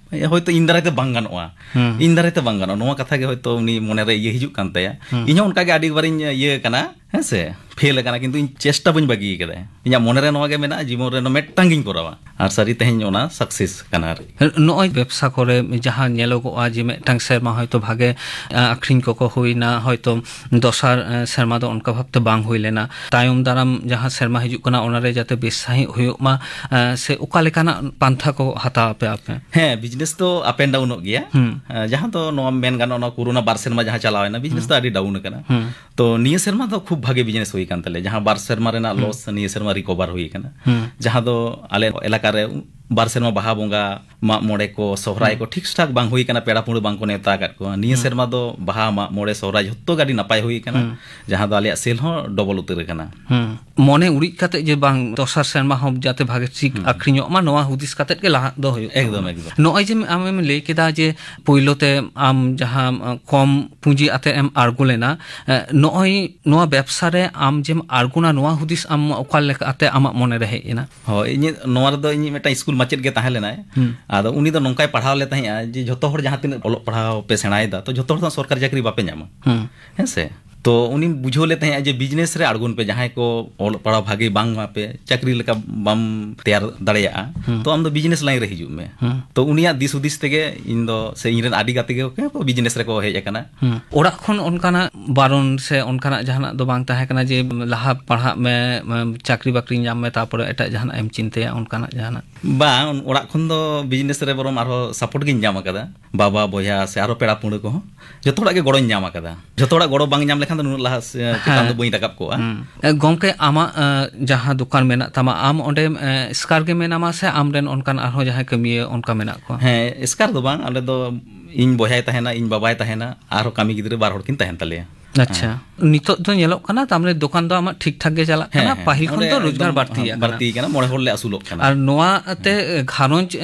ᱦᱳᱭᱛᱳ ᱤᱧ ᱫᱟᱨᱟᱭ ᱛᱮ ᱵᱟᱝ ᱜᱟᱱᱚᱜᱼᱟ᱾ ᱦᱩᱸ᱾ ᱤᱧ ᱫᱟᱨᱟᱭ ᱛᱮ ᱵᱟᱝ ᱜᱟᱱᱚᱜᱼᱟ, ᱱᱚᱣᱟ ᱠᱟᱛᱷᱟ ᱜᱮ ᱦᱳᱭᱛᱳ ᱩᱱᱤ ᱢᱚᱱᱮᱨᱮ ᱤᱭᱟᱹ ᱦᱤᱡᱩᱜ ᱠᱟᱱ ᱛᱟᱭᱟ᱾ ᱦᱩᱸ᱾ ᱤᱧ ᱦᱚᱸ ᱚᱱᱠᱟ ᱜᱮ ᱟᱹᱰᱤ ᱵᱟᱨᱤᱧ ᱤᱭᱟᱹ ᱠᱟᱱᱟ, ᱦᱮᱸ ᱥᱮ, ᱯᱷᱮᱞ ᱟᱠᱟᱱᱟ, ᱠᱤᱱᱛᱩ ᱤᱧ ᱪᱮᱥᱴᱟ ᱵᱟᱹᱧ ᱵᱟᱹᱜᱤ ᱠᱟᱫᱟ᱾ ᱤᱧᱟᱹᱜ ᱢᱚᱱᱮᱨᱮ ᱱᱚᱣᱟ ᱜᱮ ᱢᱮᱱᱟᱜᱼᱟ, ᱡᱤᱵᱚᱱ ᱨᱮ ᱱᱚᱣᱟ ᱢᱤᱫᱴᱟᱝ ᱜᱤᱧ ᱠᱚᱨᱟᱣᱟ᱾ ᱟᱨ ᱥᱟᱹᱨᱤ ᱛᱮᱦᱮᱧ ᱚᱱᱟ ᱥᱟᱠᱥᱮᱥ ᱠᱟᱱᱟ ᱟᱨᱠᱤ᱾ ᱱᱚᱜᱼᱚᱭ ᱵᱮᱵᱽᱥᱟ ᱠᱚᱨᱮ ᱡᱟᱦᱟᱸ ᱧᱮᱞᱚᱜᱚᱜᱼᱟ ᱡᱮ ᱢᱤᱫᱴᱟᱝ ᱥᱮᱨᱢᱟ ᱦᱚᱭᱛᱳ ᱵᱷᱟᱜᱮ, ᱟᱸ, ᱟᱠᱷᱨᱤᱧ ᱠᱚᱠᱚ ᱦᱩᱭᱱᱟ, ᱦᱚᱭᱛᱳ ᱫᱚᱥᱟᱨ, ᱟᱸ, ᱥᱮᱨᱢᱟ ᱫᱚ ᱚᱱᱠᱟ ᱵᱷᱟᱵᱛᱮ ᱵᱟᱝ ᱦᱩᱭ ᱞᱮᱱᱟ, ᱛᱟᱭᱚᱢ ᱫᱟᱨᱟᱢ ᱡᱟᱦᱟᱸ ᱥᱮᱨᱢᱟ ᱦᱤᱡᱩᱜ ᱠᱟᱱᱟ ᱚᱱᱟᱨᱮ ᱡᱟᱛᱮ ᱵᱮᱥ ᱥᱟᱺᱦᱤᱡ ᱦᱩᱭᱩᱜ ᱢᱟ, ᱟᱸ, ᱥᱮ ᱚᱠᱟ ᱞᱮᱠᱟᱱᱟᱜ ᱯᱟᱱᱛᱷᱟ ᱠᱚ ᱦᱟᱛᱟᱣ ᱟᱯᱮ ᱟᱯᱮ? ᱦᱮᱸ, ᱵᱤᱡᱽᱱᱮᱥ ᱫᱚ ᱟᱯ ᱮᱱᱰ ᱰᱟᱣᱩᱱᱚᱜ ᱜᱮᱭᱟ᱾ ᱦᱩᱸ᱾ ᱟᱸ, ᱡᱟᱦᱟᱸ ᱫᱚ ᱱᱚᱣᱟ ᱢᱮᱱ ᱜᱟᱱᱚᱜᱼᱟ, ᱱᱚᱣᱟ ᱠᱳᱨᱳᱱᱟ ᱵᱟᱨ ᱥᱮᱨᱢᱟ ᱡᱟᱦᱟᱸ ᱪᱟᱞᱟᱣ ᱮᱱᱟ, ᱵᱤᱡᱽᱱᱮᱥ ᱦᱩᱸ᱾ ᱫᱚ ᱟᱹᱰᱤ ᱰᱟᱣᱩᱱ ᱟᱠᱟᱱᱟ᱾ ᱦᱩᱸ᱾ ᱛᱚ ᱱᱤᱭᱟᱹ ᱥᱮᱨᱢᱟ ᱫᱚ ᱠᱷᱩᱵ ᱵᱷᱟᱜᱮ ᱵᱤᱡᱽᱱᱮᱥ ᱦᱩᱭ ᱠᱟᱱ ᱛᱟᱞᱮᱭᱟ᱾ ᱡᱟᱦᱟᱸ ᱵᱟᱨ ᱥᱮᱨᱢᱟ ᱨᱮᱱᱟᱜ ᱦᱩᱸ᱾ ᱞᱚᱥ ᱱᱤᱭᱟᱹ ᱥᱮᱨᱢᱟ ᱨᱤᱠᱚᱵᱷᱟᱨ ᱦᱩᱭ ᱠᱟᱱᱟ᱾ ᱦᱩᱸ᱾ ᱡᱟᱦᱟᱸ ᱫᱚ ᱟᱞᱮ ᱮᱞᱟᱠᱟ ᱨᱮ ᱵᱟᱨ ᱥᱮᱨᱢᱟ ᱵᱟᱦᱟ ᱵᱚᱸᱜᱟ, ᱢᱟᱜ ᱢᱚᱬᱮ ᱠᱚ, ᱥᱚᱦᱨᱟᱭ ᱦᱩᱸ᱾ ᱠᱚ ᱴᱷᱤᱠ ᱴᱷᱟᱠ ᱵᱟᱝ ᱦᱩᱭ ᱠᱟᱱᱟ, ᱯᱮᱲᱟ ᱯᱟᱹᱲᱦᱟᱹ ᱵᱟᱝ ᱠᱚ ᱱᱮᱣᱛᱟ ᱟᱠᱟᱫ ᱠᱚᱣᱟ᱾ ᱱᱤᱭᱟᱹ ᱦᱩᱸ᱾ ᱥᱮᱨᱢᱟ ᱫᱚ ᱵᱟᱦᱟ, ᱢᱟᱜ ᱢᱚᱬᱮ, ᱥᱚᱦᱨᱟᱭ ᱡᱷᱚᱛᱚ ᱜᱮ ᱟᱹᱰᱤ ᱱᱟᱯᱟᱭ ᱦᱩᱭ ᱠᱟᱱᱟ, ᱦᱩᱸ᱾ ᱡᱟᱦᱟᱸ ᱫᱚ ᱟᱞᱮᱭᱟᱜ ᱥᱮᱞ ᱦᱚᱸ ᱰᱚᱵᱚᱞ ᱩᱛᱟᱹᱨ ᱟᱠᱟᱱᱟ᱾ ᱦᱩᱸ᱾ ᱢᱚᱱᱮ ᱩᱨᱤᱡ ᱠᱟᱛᱮ ᱡᱮ ᱵᱟᱝ ᱫᱚᱥᱟᱨ ᱥᱮᱨᱢᱟ ᱦᱚᱸ ᱡᱟᱛᱮ ᱵᱷᱟᱜᱮ ᱴᱷᱤᱠ ᱦᱩᱸ᱾ ᱟᱠᱷᱨᱤᱧᱚᱜ ᱢᱟ, ᱱᱚᱣᱟ ᱦᱩᱫᱤᱥ ᱠᱟᱛᱮ ᱜᱮ ᱞᱟᱦᱟᱜ ᱫᱚ ᱦᱩᱭᱩᱜ ᱮᱠᱫᱚᱢ, ᱛᱟᱵᱚᱱᱟ᱾ ᱮᱠᱫᱚᱢ᱾ ᱱᱚᱜᱼᱚᱭ ᱡᱮ ᱟᱢᱮᱢ ᱞᱟᱹᱭ ᱠᱮᱫᱟ ᱡᱮ ᱯᱳᱭᱞᱳ ᱛᱮ ᱟᱢ ᱡᱟᱦᱟᱸ, ᱟᱸ, ᱠᱚᱢ ᱯᱩᱸᱡᱤ ᱟᱛᱮ ᱮᱢ ᱟᱬᱜᱚ ᱞᱮᱱᱟ, ᱮᱸ, ᱱᱚᱜᱼᱚᱭ ᱱᱚᱣᱟ ᱵᱮᱵᱽᱥᱟ ᱨᱮ ᱟᱢ ᱡᱮᱢ ᱟᱬᱜᱚᱱᱟ, ᱱᱚᱣᱟ ᱦᱩᱫᱤᱥ ᱟᱢ ᱚᱠᱟ ᱞᱮᱠᱟᱛᱮ ᱟᱢᱟᱜ ᱢᱚᱱᱮ ᱨᱮ ᱦᱮᱡ ᱮᱱᱟ? ᱦᱳᱭ, ᱤᱧᱤᱡ, ᱱᱚᱣᱟ ᱨᱮᱫᱚ ᱤᱧᱤᱡ ᱢᱤᱫᱴᱟᱝ ᱤᱥᱠᱩᱞ ᱢᱟᱪᱮᱫ ᱜᱮ ᱛᱟᱦᱮᱸ ᱞᱮᱱᱟᱭ᱾ ᱦᱩᱸ᱾ ᱟᱫᱚ ᱩᱱᱤ ᱫᱚ ᱱᱚᱝᱠᱟᱭ ᱯᱟᱲᱦᱟᱣ ᱞᱮ ᱛᱟᱦᱮᱸᱜᱼᱟ ᱡᱮ, ᱡᱷᱚᱛᱚ ᱦᱚᱲ ᱡᱟᱦᱟᱸ ᱛᱤᱱᱟᱹᱜ ᱚᱞᱚᱜ ᱯᱟᱲᱦᱟᱣ ᱯᱮ ᱥᱮᱬᱟᱭᱮᱫᱟ, ᱛᱚ ᱡᱷᱚᱛᱚ ᱦᱚᱲ ᱫᱚ ᱥᱚᱨᱠᱟᱨᱤ ᱪᱟᱹᱠᱨᱤ ᱵᱟᱯᱮ ᱧᱟᱢᱟ᱾ ᱦᱩᱸ᱾ ᱦᱮᱸ ᱥᱮ? ᱛᱚ ᱩᱱᱤ ᱵᱩᱡᱷᱟᱹᱣ ᱞᱮ ᱛᱟᱦᱮᱸᱜᱼᱟ ᱡᱮ, ᱵᱤᱡᱽᱱᱮᱥ ᱨᱮ ᱟᱬᱜᱚᱱ ᱯᱮ, ᱡᱟᱦᱟᱸᱭ ᱠᱚ ᱚᱞᱚᱜ ᱯᱟᱲᱦᱟᱣ ᱵᱷᱟᱜᱮ ᱵᱟᱝ ᱟᱯᱮ ᱪᱟᱹᱠᱨᱤ ᱞᱮᱠᱟ ᱵᱟᱢ ᱛᱮᱭᱟᱨ ᱫᱟᱲᱮᱭᱟᱜᱼᱟ, ᱦᱩᱸ᱾ ᱛᱚ ᱟᱢ ᱫᱚ ᱵᱤᱡᱽᱱᱮᱥ ᱞᱟᱭᱤᱱ ᱨᱮ ᱦᱤᱡᱩᱜ ᱢᱮ᱾ ᱦᱩᱸ᱾ ᱛᱚ ᱩᱱᱤᱭᱟᱜ ᱫᱤᱥ ᱦᱩᱫᱤᱥ ᱛᱮᱜᱮ ᱤᱧ ᱫᱚ, ᱥᱮ ᱤᱧ ᱨᱮᱱ ᱟᱹᱰᱤ ᱜᱟᱛᱮ ᱜᱮ ᱠᱚ ᱵᱤᱡᱽᱱᱮᱥ ᱨᱮᱠᱚ ᱦᱮᱡ ᱟᱠᱟᱱᱟ᱾ ᱦᱩᱸ᱾ ᱚᱲᱟᱜ ᱠᱷᱚᱱ ᱚᱱᱠᱟᱱᱟᱜ ᱵᱟᱨᱚᱱ ᱥᱮ ᱚᱱᱠᱟᱱᱟᱜ ᱡᱟᱦᱟᱱᱟᱜ ᱫᱚ ᱵᱟᱝ ᱛᱟᱦᱮᱸ ᱠᱟᱱᱟ ᱡᱮ ᱞᱟᱦᱟ ᱯᱟᱲᱦᱟᱜ ᱢᱮ, ᱪᱟᱹᱠᱨᱤ ᱵᱟᱹᱠᱨᱤ ᱧᱟᱢ ᱢᱮ, ᱛᱟᱨᱯᱚᱨᱮ ᱮᱴᱟᱜ ᱡᱟᱦᱟᱱᱟᱜ ᱮᱢ ᱪᱤᱱᱛᱟᱹᱭᱟ, ᱚᱱᱠᱟᱱᱟᱜ ᱡᱟᱦᱟᱱᱟᱜ? ᱵᱟᱝ, ᱚᱲᱟᱜ ᱠᱷᱚᱱ ᱫᱚ ᱵᱤᱡᱽᱱᱮᱥ ᱨᱮ ᱵᱚᱨᱚᱝ ᱟᱨᱦᱚᱸ ᱥᱟᱯᱳᱨᱴ ᱜᱤᱧ ᱧᱟᱢ ᱟᱠᱟᱫᱟ᱾ ᱵᱟᱵᱟ, ᱵᱚᱭᱦᱟ ᱥᱮ ᱟᱨᱦᱚᱸ ᱯᱮᱲᱟ ᱯᱟᱹᱲᱦᱟᱹ ᱠᱚᱦᱚᱸ, ᱡᱚᱛᱚ ᱦᱚᱲᱟᱜ ᱜᱮ ᱜᱚᱲᱚᱧ ᱧᱟᱢ ᱟᱠᱟᱫᱟ᱾ ᱡᱚᱛᱚ ᱦᱚᱲᱟᱜ ᱜᱚᱲᱚ ᱵᱟᱝ ᱧᱟᱢ ᱞᱮᱠᱷᱟᱱ ᱫᱚ ᱱᱩᱱᱟᱹᱜ ᱞᱟᱦᱟ ᱥᱮ-, ᱪᱮᱛᱟᱱ ᱫᱚ ᱦᱮᱸ᱾ ᱵᱟᱹᱧ ᱨᱟᱠᱟᱵ ᱠᱚᱜᱼᱟ᱾ ᱦᱩᱸ᱾ ᱮ, ᱜᱚᱢᱠᱮ, ᱟᱢᱟᱜ, ᱮ, ᱡᱟᱦᱟᱸ ᱫᱚᱠᱟᱱ ᱢᱮᱱᱟᱜ ᱛᱟᱢᱟ, ᱟᱢ ᱚᱸᱰᱮ, ᱮ, ᱮᱥᱠᱟᱨ ᱜᱮ ᱢᱮᱱᱟᱢᱟ ᱥᱮ ᱟᱢᱨᱮᱱ ᱚᱱᱠᱟᱱ ᱟᱨᱦᱚᱸ ᱡᱟᱦᱟᱸᱭ ᱠᱟᱹᱢᱤᱭᱟᱹ ᱚᱱᱠᱟ ᱢᱮᱱᱟᱜ ᱠᱚᱣᱟ? ᱦᱮᱸ, ᱮᱥᱠᱟᱨ ᱫᱚ ᱵᱟᱝ, ᱚᱸᱰᱮ ᱫᱚ ᱤᱧ ᱵᱚᱭᱦᱟᱭ ᱛᱟᱦᱮᱱᱟ, ᱤᱧ ᱵᱟᱵᱟᱭ ᱛᱟᱦᱮᱱᱟ, ᱟᱨᱦᱚᱸ ᱠᱟᱹᱢᱤ ᱜᱤᱫᱽᱨᱟᱹ ᱵᱟᱨ ᱦᱚᱲ ᱠᱤᱱ ᱛᱟᱦᱮᱱ ᱛᱟᱞᱮᱭᱟ᱾ ᱟᱪᱪᱷᱟ, ᱦᱮᱸ᱾ ᱱᱤᱛᱚᱜ ᱫᱚ ᱧᱮᱞᱚᱜ ᱠᱟᱱᱟ, ᱛᱟᱨ ᱢᱟᱱᱮ ᱫᱚᱠᱟᱱ ᱫᱚ ᱟᱢᱟᱜ ᱴᱷᱤᱠ ᱴᱷᱟᱠ ᱜᱮ ᱪᱟᱞᱟᱜ ᱠᱟᱱᱟ, ᱦᱮᱸ, ᱦᱮᱸ, ᱯᱟᱹᱦᱤᱞ ᱠᱷᱚᱱ ᱚᱸᱰᱮ ᱫᱚ ᱨᱳᱡᱽᱜᱟᱨ ᱮᱠᱫᱚᱢ ᱵᱟᱹᱲᱛᱤ ᱟᱠᱟᱱᱟ᱾ ᱵᱟᱹᱲᱛᱤ ᱟᱠᱟᱱᱟ, ᱢᱚᱬᱮ ᱦᱚᱲ ᱞᱮ ᱟᱹᱥᱩᱞᱚᱜ ᱠᱟᱱᱟ᱾ ᱟᱨ ᱱᱚᱣᱟ ᱛᱮ ᱜᱷᱟᱨᱚᱸᱡᱽ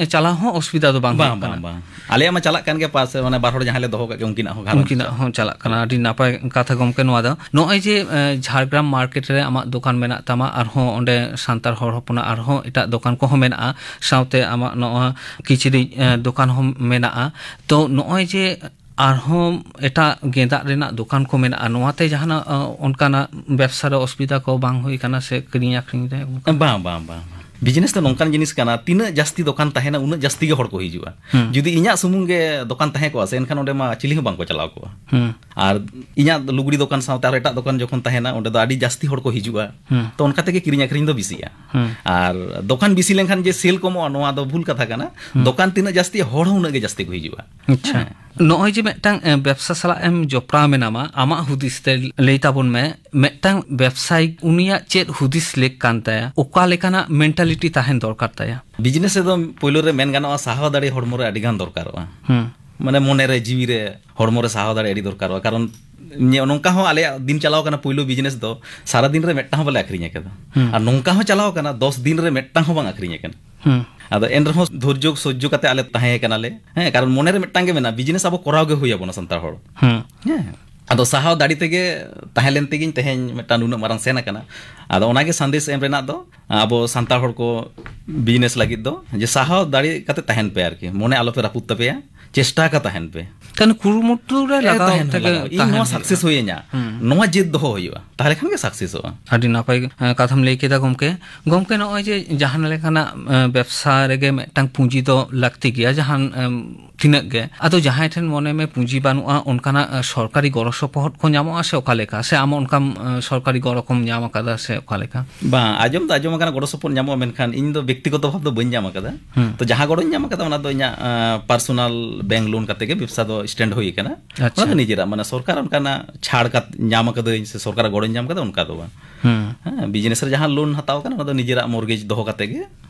ᱪᱟᱞᱟᱣ ᱦᱚᱸ ᱚᱥᱩᱵᱤᱫᱷᱟ ᱫᱚ ᱵᱟᱝ ᱵᱟᱝ, ᱦᱩᱭᱩᱜ ᱠᱟᱱᱟ? ᱵᱟᱝ, ᱵᱟᱝ᱾ ᱟᱞᱮᱭᱟᱜ ᱢᱟ ᱪᱟᱞᱟᱜ ᱠᱟᱱ ᱜᱮᱭᱟ, ᱯᱟᱥᱮ ᱢᱟᱱᱮ ᱵᱟᱨ ᱦᱚᱲ ᱡᱟᱦᱟᱸᱭ ᱞᱮ ᱫᱚᱦᱚ ᱠᱟᱜ ᱜᱮᱭᱟ, ᱩᱱᱠᱤᱱᱟᱜ ᱦᱚᱸ ᱜᱷᱟᱨᱚᱸᱡᱽ ᱩᱱᱠᱤᱱᱟᱜ ᱪᱟᱞᱟᱜ ᱦᱚᱸ ᱪᱟᱞᱟᱜ ᱠᱟᱱᱟ᱾ ᱟᱹᱰᱤ ᱱᱟᱯᱟᱭ ᱠᱟᱛᱷᱟ ᱜᱚᱢᱠᱮ ᱱᱚᱣᱟ ᱫᱚ᱾ ᱱᱚᱜᱼᱚᱭ ᱡᱮ, ᱮ, ᱡᱷᱟᱲᱜᱨᱟᱢ ᱢᱟᱨᱠᱮᱴ ᱨᱮ ᱟᱢᱟᱜ ᱫᱚᱠᱟᱱ ᱢᱮᱱᱟᱜ ᱛᱟᱢᱟ, ᱟᱨᱦᱚᱸ ᱚᱸᱰᱮ ᱥᱟᱱᱛᱟᱲ ᱦᱚᱲ ᱦᱚᱯᱚᱱᱟᱜ ᱟᱨᱦᱚᱸ ᱮᱴᱟᱜ ᱫᱚᱠᱟᱱ ᱠᱚᱦᱚᱸ ᱢᱮᱱᱟᱜᱼᱟ, ᱥᱟᱶᱛᱮ ᱟᱢᱟᱜ ᱱᱚᱣᱟ ᱠᱤᱪᱨᱤᱡ, ᱮ, ᱫᱚᱠᱟᱱ ᱦᱚᱸ ᱢᱮᱱᱟᱜᱼᱟ᱾ ᱛᱚ ᱱᱚᱜᱼᱚᱭ ᱡᱮ ᱟᱨᱦᱚᱸ ᱮᱴᱟᱜ ᱜᱮᱸᱫᱟᱜ ᱨᱮᱱᱟᱜ ᱫᱚᱠᱟᱱ ᱠᱚ ᱢᱮᱱᱟᱜᱼᱟ, ᱱᱚᱣᱟᱛᱮ ᱡᱟᱦᱟᱱᱟᱜ, ᱮ, ᱚᱱᱠᱟᱱᱟᱜ ᱵᱮᱵᱽᱥᱟ ᱨᱮ ᱚᱥᱩᱵᱤᱫᱷᱟ ᱠᱚ ᱵᱟᱝ ᱦᱩᱭ ᱠᱟᱱᱟ ᱥᱮ ᱠᱤᱨᱤᱧ ᱟᱹᱠᱷᱨᱤᱧ ᱨᱮ ᱚᱱᱠᱟ? ᱵᱟᱝ, ᱵᱟᱝ, ᱵᱟᱝ, ᱵᱟᱝ᱾ ᱵᱤᱡᱽᱱᱮᱥ ᱫᱚ ᱱᱚᱝᱠᱟᱱ ᱡᱤᱱᱤᱥ ᱠᱟᱱᱟ, ᱛᱤᱱᱟᱹᱜ ᱡᱟᱹᱥᱛᱤ ᱫᱚᱠᱟᱱ ᱛᱟᱦᱮᱱᱟ, ᱩᱱᱟᱹᱜ ᱡᱟᱹᱥᱛᱤ ᱜᱮ ᱦᱚᱲ ᱠᱚ ᱦᱤᱡᱩᱜᱼᱟ᱾ ᱦᱩᱸ᱾ ᱡᱩᱫᱤ ᱤᱧᱟᱜ ᱥᱩᱢᱩᱝ ᱜᱮ ᱫᱚᱠᱟᱱ ᱛᱟᱦᱮᱸ ᱠᱚᱜᱼᱟ ᱥᱮ, ᱮᱱᱠᱷᱟᱱ ᱚᱸᱰᱮ ᱢᱟ ᱪᱤᱞᱤ ᱦᱚᱸ ᱵᱟᱝ ᱠᱚ ᱪᱟᱞᱟᱣ ᱠᱚᱜᱼᱟ᱾ ᱦᱩᱸ᱾ ᱟᱨ ᱤᱧᱟᱜ ᱞᱩᱜᱽᱲᱤ ᱫᱚᱠᱟᱱ ᱥᱟᱶᱛᱮ ᱟᱨ ᱮᱴᱟᱜ ᱫᱚᱠᱟᱱ ᱡᱚᱠᱷᱚᱱ ᱛᱟᱦᱮᱱᱟ, ᱚᱸᱰᱮ ᱫᱚ ᱟᱹᱰᱤ ᱡᱟᱹᱥᱛᱤ ᱦᱚᱲ ᱠᱚ ᱦᱤᱡᱩᱜᱼᱟ᱾ ᱦᱩᱸ᱾ ᱛᱚ, ᱚᱱᱠᱟ ᱛᱮᱜᱮ ᱠᱤᱨᱤᱧ ᱟᱹᱠᱷᱨᱤᱧ ᱫᱚ ᱵᱮᱥᱤᱜᱼᱟ᱾ ᱦᱩᱸ᱾ ᱟᱨ ᱫᱚᱠᱟᱱ ᱵᱮᱥᱤ ᱞᱮᱱᱠᱷᱟᱱ ᱡᱮ ᱥᱮᱞ ᱠᱚᱢᱚᱜᱼᱟ, ᱱᱚᱣᱟ ᱫᱚ ᱵᱷᱩᱞ ᱠᱟᱛᱷᱟ ᱠᱟᱱᱟ᱾ ᱦᱩᱸ᱾ ᱫᱚᱠᱟᱱ ᱛᱤᱱᱟᱹᱜ ᱡᱟᱹᱥᱛᱤ, ᱦᱚᱲ ᱦᱚᱸ ᱩᱱᱟᱹᱜ ᱜᱮ ᱡᱟᱹᱥᱛᱤ ᱠᱚ ᱦᱤᱡᱩᱜᱼᱟ᱾ ᱟᱪᱪᱷᱟ᱾ ᱦᱮᱸ᱾ ᱱᱚᱜᱼᱚᱭ ᱡᱮ ᱢᱤᱫᱴᱟᱝ, ᱮ, ᱵᱮᱵᱽᱥᱟ ᱥᱟᱞᱟᱜ ᱮᱢ ᱡᱚᱯᱲᱟᱣ ᱢᱮᱱᱟᱢᱟ, ᱟᱢᱟᱜ ᱦᱩᱫᱤᱥ ᱛᱮ ᱞᱟᱹᱭ ᱛᱟᱵᱚᱱ ᱢᱮ, ᱢᱤᱫᱴᱟᱝ ᱵᱮᱵᱽᱥᱟᱭᱤ ᱩᱱᱤᱭᱟᱜ ᱪᱮᱫ ᱦᱩᱫᱤᱥ ᱞᱮᱠ ᱠᱟᱱ ᱛᱟᱭᱟ? ᱚᱠᱟ ᱞᱮᱠᱟᱱᱟᱜ ᱢᱮᱱᱴᱟᱞᱤᱴᱤ ᱛᱟᱦᱮᱱ ᱫᱚᱨᱠᱟᱨ ᱛᱟᱭᱟ? ᱵᱤᱡᱽᱱᱮᱥ ᱨᱮᱫᱚ ᱯᱳᱭᱞᱳ ᱨᱮ ᱢᱮᱱ ᱜᱟᱱᱚᱜᱼᱟ, ᱥᱟᱦᱟᱣ ᱫᱟᱲᱮ ᱦᱚᱲᱢᱚ ᱨᱮ ᱟᱹᱰᱤ ᱜᱟᱱ ᱫᱚᱨᱠᱟᱨᱚᱜᱼᱟ᱾ ᱦᱩᱸ᱾ ᱢᱟᱱᱮ ᱢᱚᱱᱮ ᱨᱮ, ᱡᱤᱣᱤ ᱨᱮ, ᱦᱚᱲᱢᱚ ᱨᱮ ᱥᱟᱦᱟᱣ ᱫᱟᱲᱮ ᱟᱹᱰᱤ ᱫᱚᱨᱠᱟᱨᱚᱜᱼᱟ᱾ ᱠᱟᱨᱚᱱ ᱱᱤᱭᱟᱹ ᱱᱚᱝᱠᱟ ᱦᱚᱸ ᱟᱞᱮᱭᱟᱜ ᱫᱤᱱ ᱪᱟᱞᱟᱣ ᱠᱟᱱᱟ, ᱯᱳᱭᱞᱳ ᱵᱤᱡᱽᱱᱮᱥ ᱫᱚ ᱥᱟᱨᱟ ᱫᱤᱱ ᱨᱮ ᱢᱤᱫᱴᱟᱝ ᱦᱚᱸ ᱵᱟᱞᱮ ᱟᱹᱠᱷᱨᱤᱧ ᱟᱠᱟᱫᱟ᱾ ᱦᱩᱸ᱾ ᱟᱨ ᱱᱚᱝᱠᱟ ᱦᱚᱸ ᱪᱟᱞᱟᱣ ᱠᱟᱱᱟ, ᱫᱚᱥ ᱫᱤᱱ ᱨᱮ ᱢᱤᱫᱴᱟᱝ ᱦᱚᱸ ᱵᱟᱝ ᱟᱹᱠᱷᱨᱤᱧ ᱟᱠᱟᱱᱟ᱾ ᱦᱩᱸ᱾ ᱟᱫᱚ ᱮᱱ ᱨᱮᱦᱚᱸ ᱫᱷᱳᱨᱡᱚ ᱥᱚᱡᱽᱡᱚ ᱠᱟᱛᱮ ᱟᱞᱮ ᱛᱟᱦᱮᱸ ᱠᱟᱱᱟᱞᱮ᱾ ᱦᱮᱸ, ᱠᱟᱨᱚᱱ ᱢᱚᱱᱮ ᱨᱮ ᱢᱤᱫᱴᱟᱝ ᱜᱮ ᱢᱮᱱᱟᱜᱼᱟ, ᱵᱤᱡᱽᱱᱮᱥ ᱟᱵᱚ ᱠᱚᱨᱟᱣ ᱜᱮ ᱦᱩᱭ ᱟᱵᱚᱱᱟ ᱥᱟᱱᱛᱟᱲ ᱦᱚᱲ᱾ ᱦᱩᱸ᱾ ᱦᱮᱸ᱾ ᱟᱫᱚ ᱥᱟᱦᱟᱣ ᱫᱟᱲᱮ ᱛᱮᱜᱮ ᱛᱟᱦᱮᱸ ᱞᱮᱱ ᱛᱮᱜᱮᱧ ᱛᱮᱦᱮᱧ ᱢᱤᱫᱴᱟᱝ ᱱᱩᱱᱟᱹᱜ ᱢᱟᱨᱟᱝ ᱥᱮᱱ ᱟᱠᱟᱱᱟ᱾ ᱟᱫᱚ ᱚᱱᱟᱜᱮ ᱥᱟᱸᱫᱮᱥ ᱮᱢ ᱨᱮᱱᱟᱜ ᱫᱚ, ᱟᱵᱚ ᱥᱟᱱᱛᱟᱲ ᱦᱚᱲ ᱠᱚ ᱵᱤᱡᱽᱱᱮᱥ ᱞᱟᱹᱜᱤᱫ ᱫᱚ, ᱡᱮ ᱥᱟᱦᱟᱣ ᱫᱟᱲᱮ ᱠᱟᱛᱮ ᱛᱟᱦᱮᱱ ᱯᱮ ᱟᱨᱠᱤ, ᱢᱚᱱᱮ ᱟᱞᱚ ᱯᱮ ᱨᱟᱹᱯᱩᱫ ᱛᱟᱯᱮᱭᱟ᱾ ᱪᱮᱥᱴᱟ ᱟᱠᱟ ᱛᱟᱦᱮᱱ ᱯᱮ᱾ ᱛᱟᱦᱞᱮ ᱠᱩᱨᱩᱢᱩᱴᱩ ᱨᱮ ᱮ, ᱞᱟᱜᱟᱣ ᱛᱟᱦᱮᱱ ᱛᱮᱜᱮ ᱞᱟᱜᱟᱣ᱾ ᱤᱧ ᱛᱟᱦᱮᱱ ᱱᱚᱣᱟ ᱦᱩᱭᱩᱜᱼᱟ᱾ ᱥᱟᱠᱥᱮᱥ ᱦᱩᱭᱟᱹᱧᱟ, ᱦᱩᱸ᱾ ᱱᱚᱣᱟ ᱡᱮᱫ ᱫᱚᱦᱚ ᱦᱩᱭᱩᱜᱼᱟ, ᱛᱟᱦᱞᱮ ᱠᱷᱟᱱ ᱜᱮ ᱥᱟᱠᱥᱮᱥᱚᱜᱼᱟ᱾ ᱟᱹᱰᱤ ᱱᱟᱯᱟᱭ, ᱮ, ᱠᱟᱛᱷᱟᱢ ᱞᱟᱹᱭ ᱠᱮᱫᱟ ᱜᱚᱢᱠᱮ᱾ ᱜᱚᱢᱠᱮ, ᱱᱚᱜᱼᱚᱭ ᱡᱮ ᱡᱟᱦᱟᱸ ᱞᱮᱠᱟᱱᱟᱜ, ᱮ, ᱵᱮᱵᱽᱥᱟ ᱨᱮᱜᱮ ᱢᱤᱫᱴᱟᱝ ᱯᱩᱸᱡᱤ ᱫᱚ ᱞᱟᱹᱠᱛᱤ ᱜᱮᱭᱟ, ᱡᱟᱦᱟᱸ, ᱮᱢ, ᱛᱤᱱᱟᱹᱜ ᱜᱮ᱾ ᱟᱫᱚ ᱡᱟᱦᱟᱸᱭ ᱴᱷᱮᱱ ᱢᱚᱱᱮ ᱢᱮ ᱯᱩᱸᱡᱤ ᱵᱟᱹᱱᱩᱜᱼᱟ, ᱚᱱᱠᱟᱱᱟᱜ, ᱮ, ᱥᱚᱨᱠᱟᱨᱤ ᱜᱚᱲᱚ ᱥᱚᱯᱚᱦᱚᱫ ᱠᱚ ᱧᱟᱢᱚᱜᱼᱟ ᱥᱮ ᱚᱠᱟ ᱞᱮᱠᱟ? ᱥᱮ ᱟᱢ ᱚᱱᱠᱟᱢ, ᱮ, ᱥᱚᱨᱠᱟᱨᱤ ᱜᱚᱲᱚ ᱠᱚᱢ ᱧᱟᱢ ᱟᱠᱟᱫᱟ ᱥᱮ ᱚᱠᱟ ᱞᱮᱠᱟ? ᱵᱟᱝ, ᱟᱸᱡᱚᱢ ᱫᱚ ᱟᱸᱡᱚᱢ ᱟᱠᱟᱱᱟ ᱜᱚᱲᱚ ᱥᱚᱯᱚᱦᱚᱫ ᱧᱟᱢᱚᱜᱼᱟ, ᱢᱮᱱᱠᱷᱟᱱ ᱤᱧ ᱫᱚ ᱵᱮᱠᱛᱤᱜᱚᱛᱚ ᱵᱷᱟᱵᱽ ᱫᱚ ᱵᱟᱹᱧ ᱧᱟᱢ ᱟᱠᱟᱫᱟ᱾ ᱦᱩᱸ᱾ ᱛᱚ ᱡᱟᱦᱟᱸ ᱜᱚᱲᱚᱧ ᱧᱟᱢ ᱟᱠᱟᱫᱟ ᱚᱱᱟ ᱫᱚ ᱤᱧᱟᱹᱜ, ᱮ, ᱯᱟᱨᱥᱳᱱᱟᱞ ᱵᱮᱝᱠ ᱞᱳᱱ ᱠᱟᱛᱮ ᱜᱮ ᱵᱮᱵᱽᱥᱟ ᱫᱚ ᱥᱴᱮᱱᱰ ᱦᱩᱭ ᱟᱠᱟᱱᱟ᱾ ᱟᱪᱪᱷᱟ᱾ ᱚᱱᱟ ᱫᱚ ᱱᱤᱡᱮᱨᱟᱜ, ᱢᱟᱱᱮ ᱥᱚᱨᱠᱟᱨ ᱚᱱᱠᱟᱱᱟᱜ ᱪᱷᱟᱲ ᱠᱟᱛ-, ᱧᱟᱢ ᱟᱠᱟᱫᱟᱹᱧ ᱥᱮ ᱥᱚᱨᱠᱟᱨᱟᱜ ᱜᱚᱲᱚᱧ ᱧᱟᱢ ᱟᱠᱟᱫᱟ ᱚᱱᱠᱟ ᱫᱚ ᱵᱟᱝ᱾ ᱦᱩᱸ᱾ ᱦᱮᱸ, ᱵᱤᱡᱽᱱᱮᱥ ᱨᱮ ᱡᱟᱦᱟᱸ ᱞᱳᱱ ᱦᱟᱛᱟᱣ ᱠᱟᱱᱟ ᱚᱱᱟ ᱫᱚ ᱱᱤᱡᱮᱨᱟᱜ ᱢᱚᱨᱜᱮᱡᱽ ᱫᱚᱦᱚ ᱠᱟᱛᱮ ᱜᱮ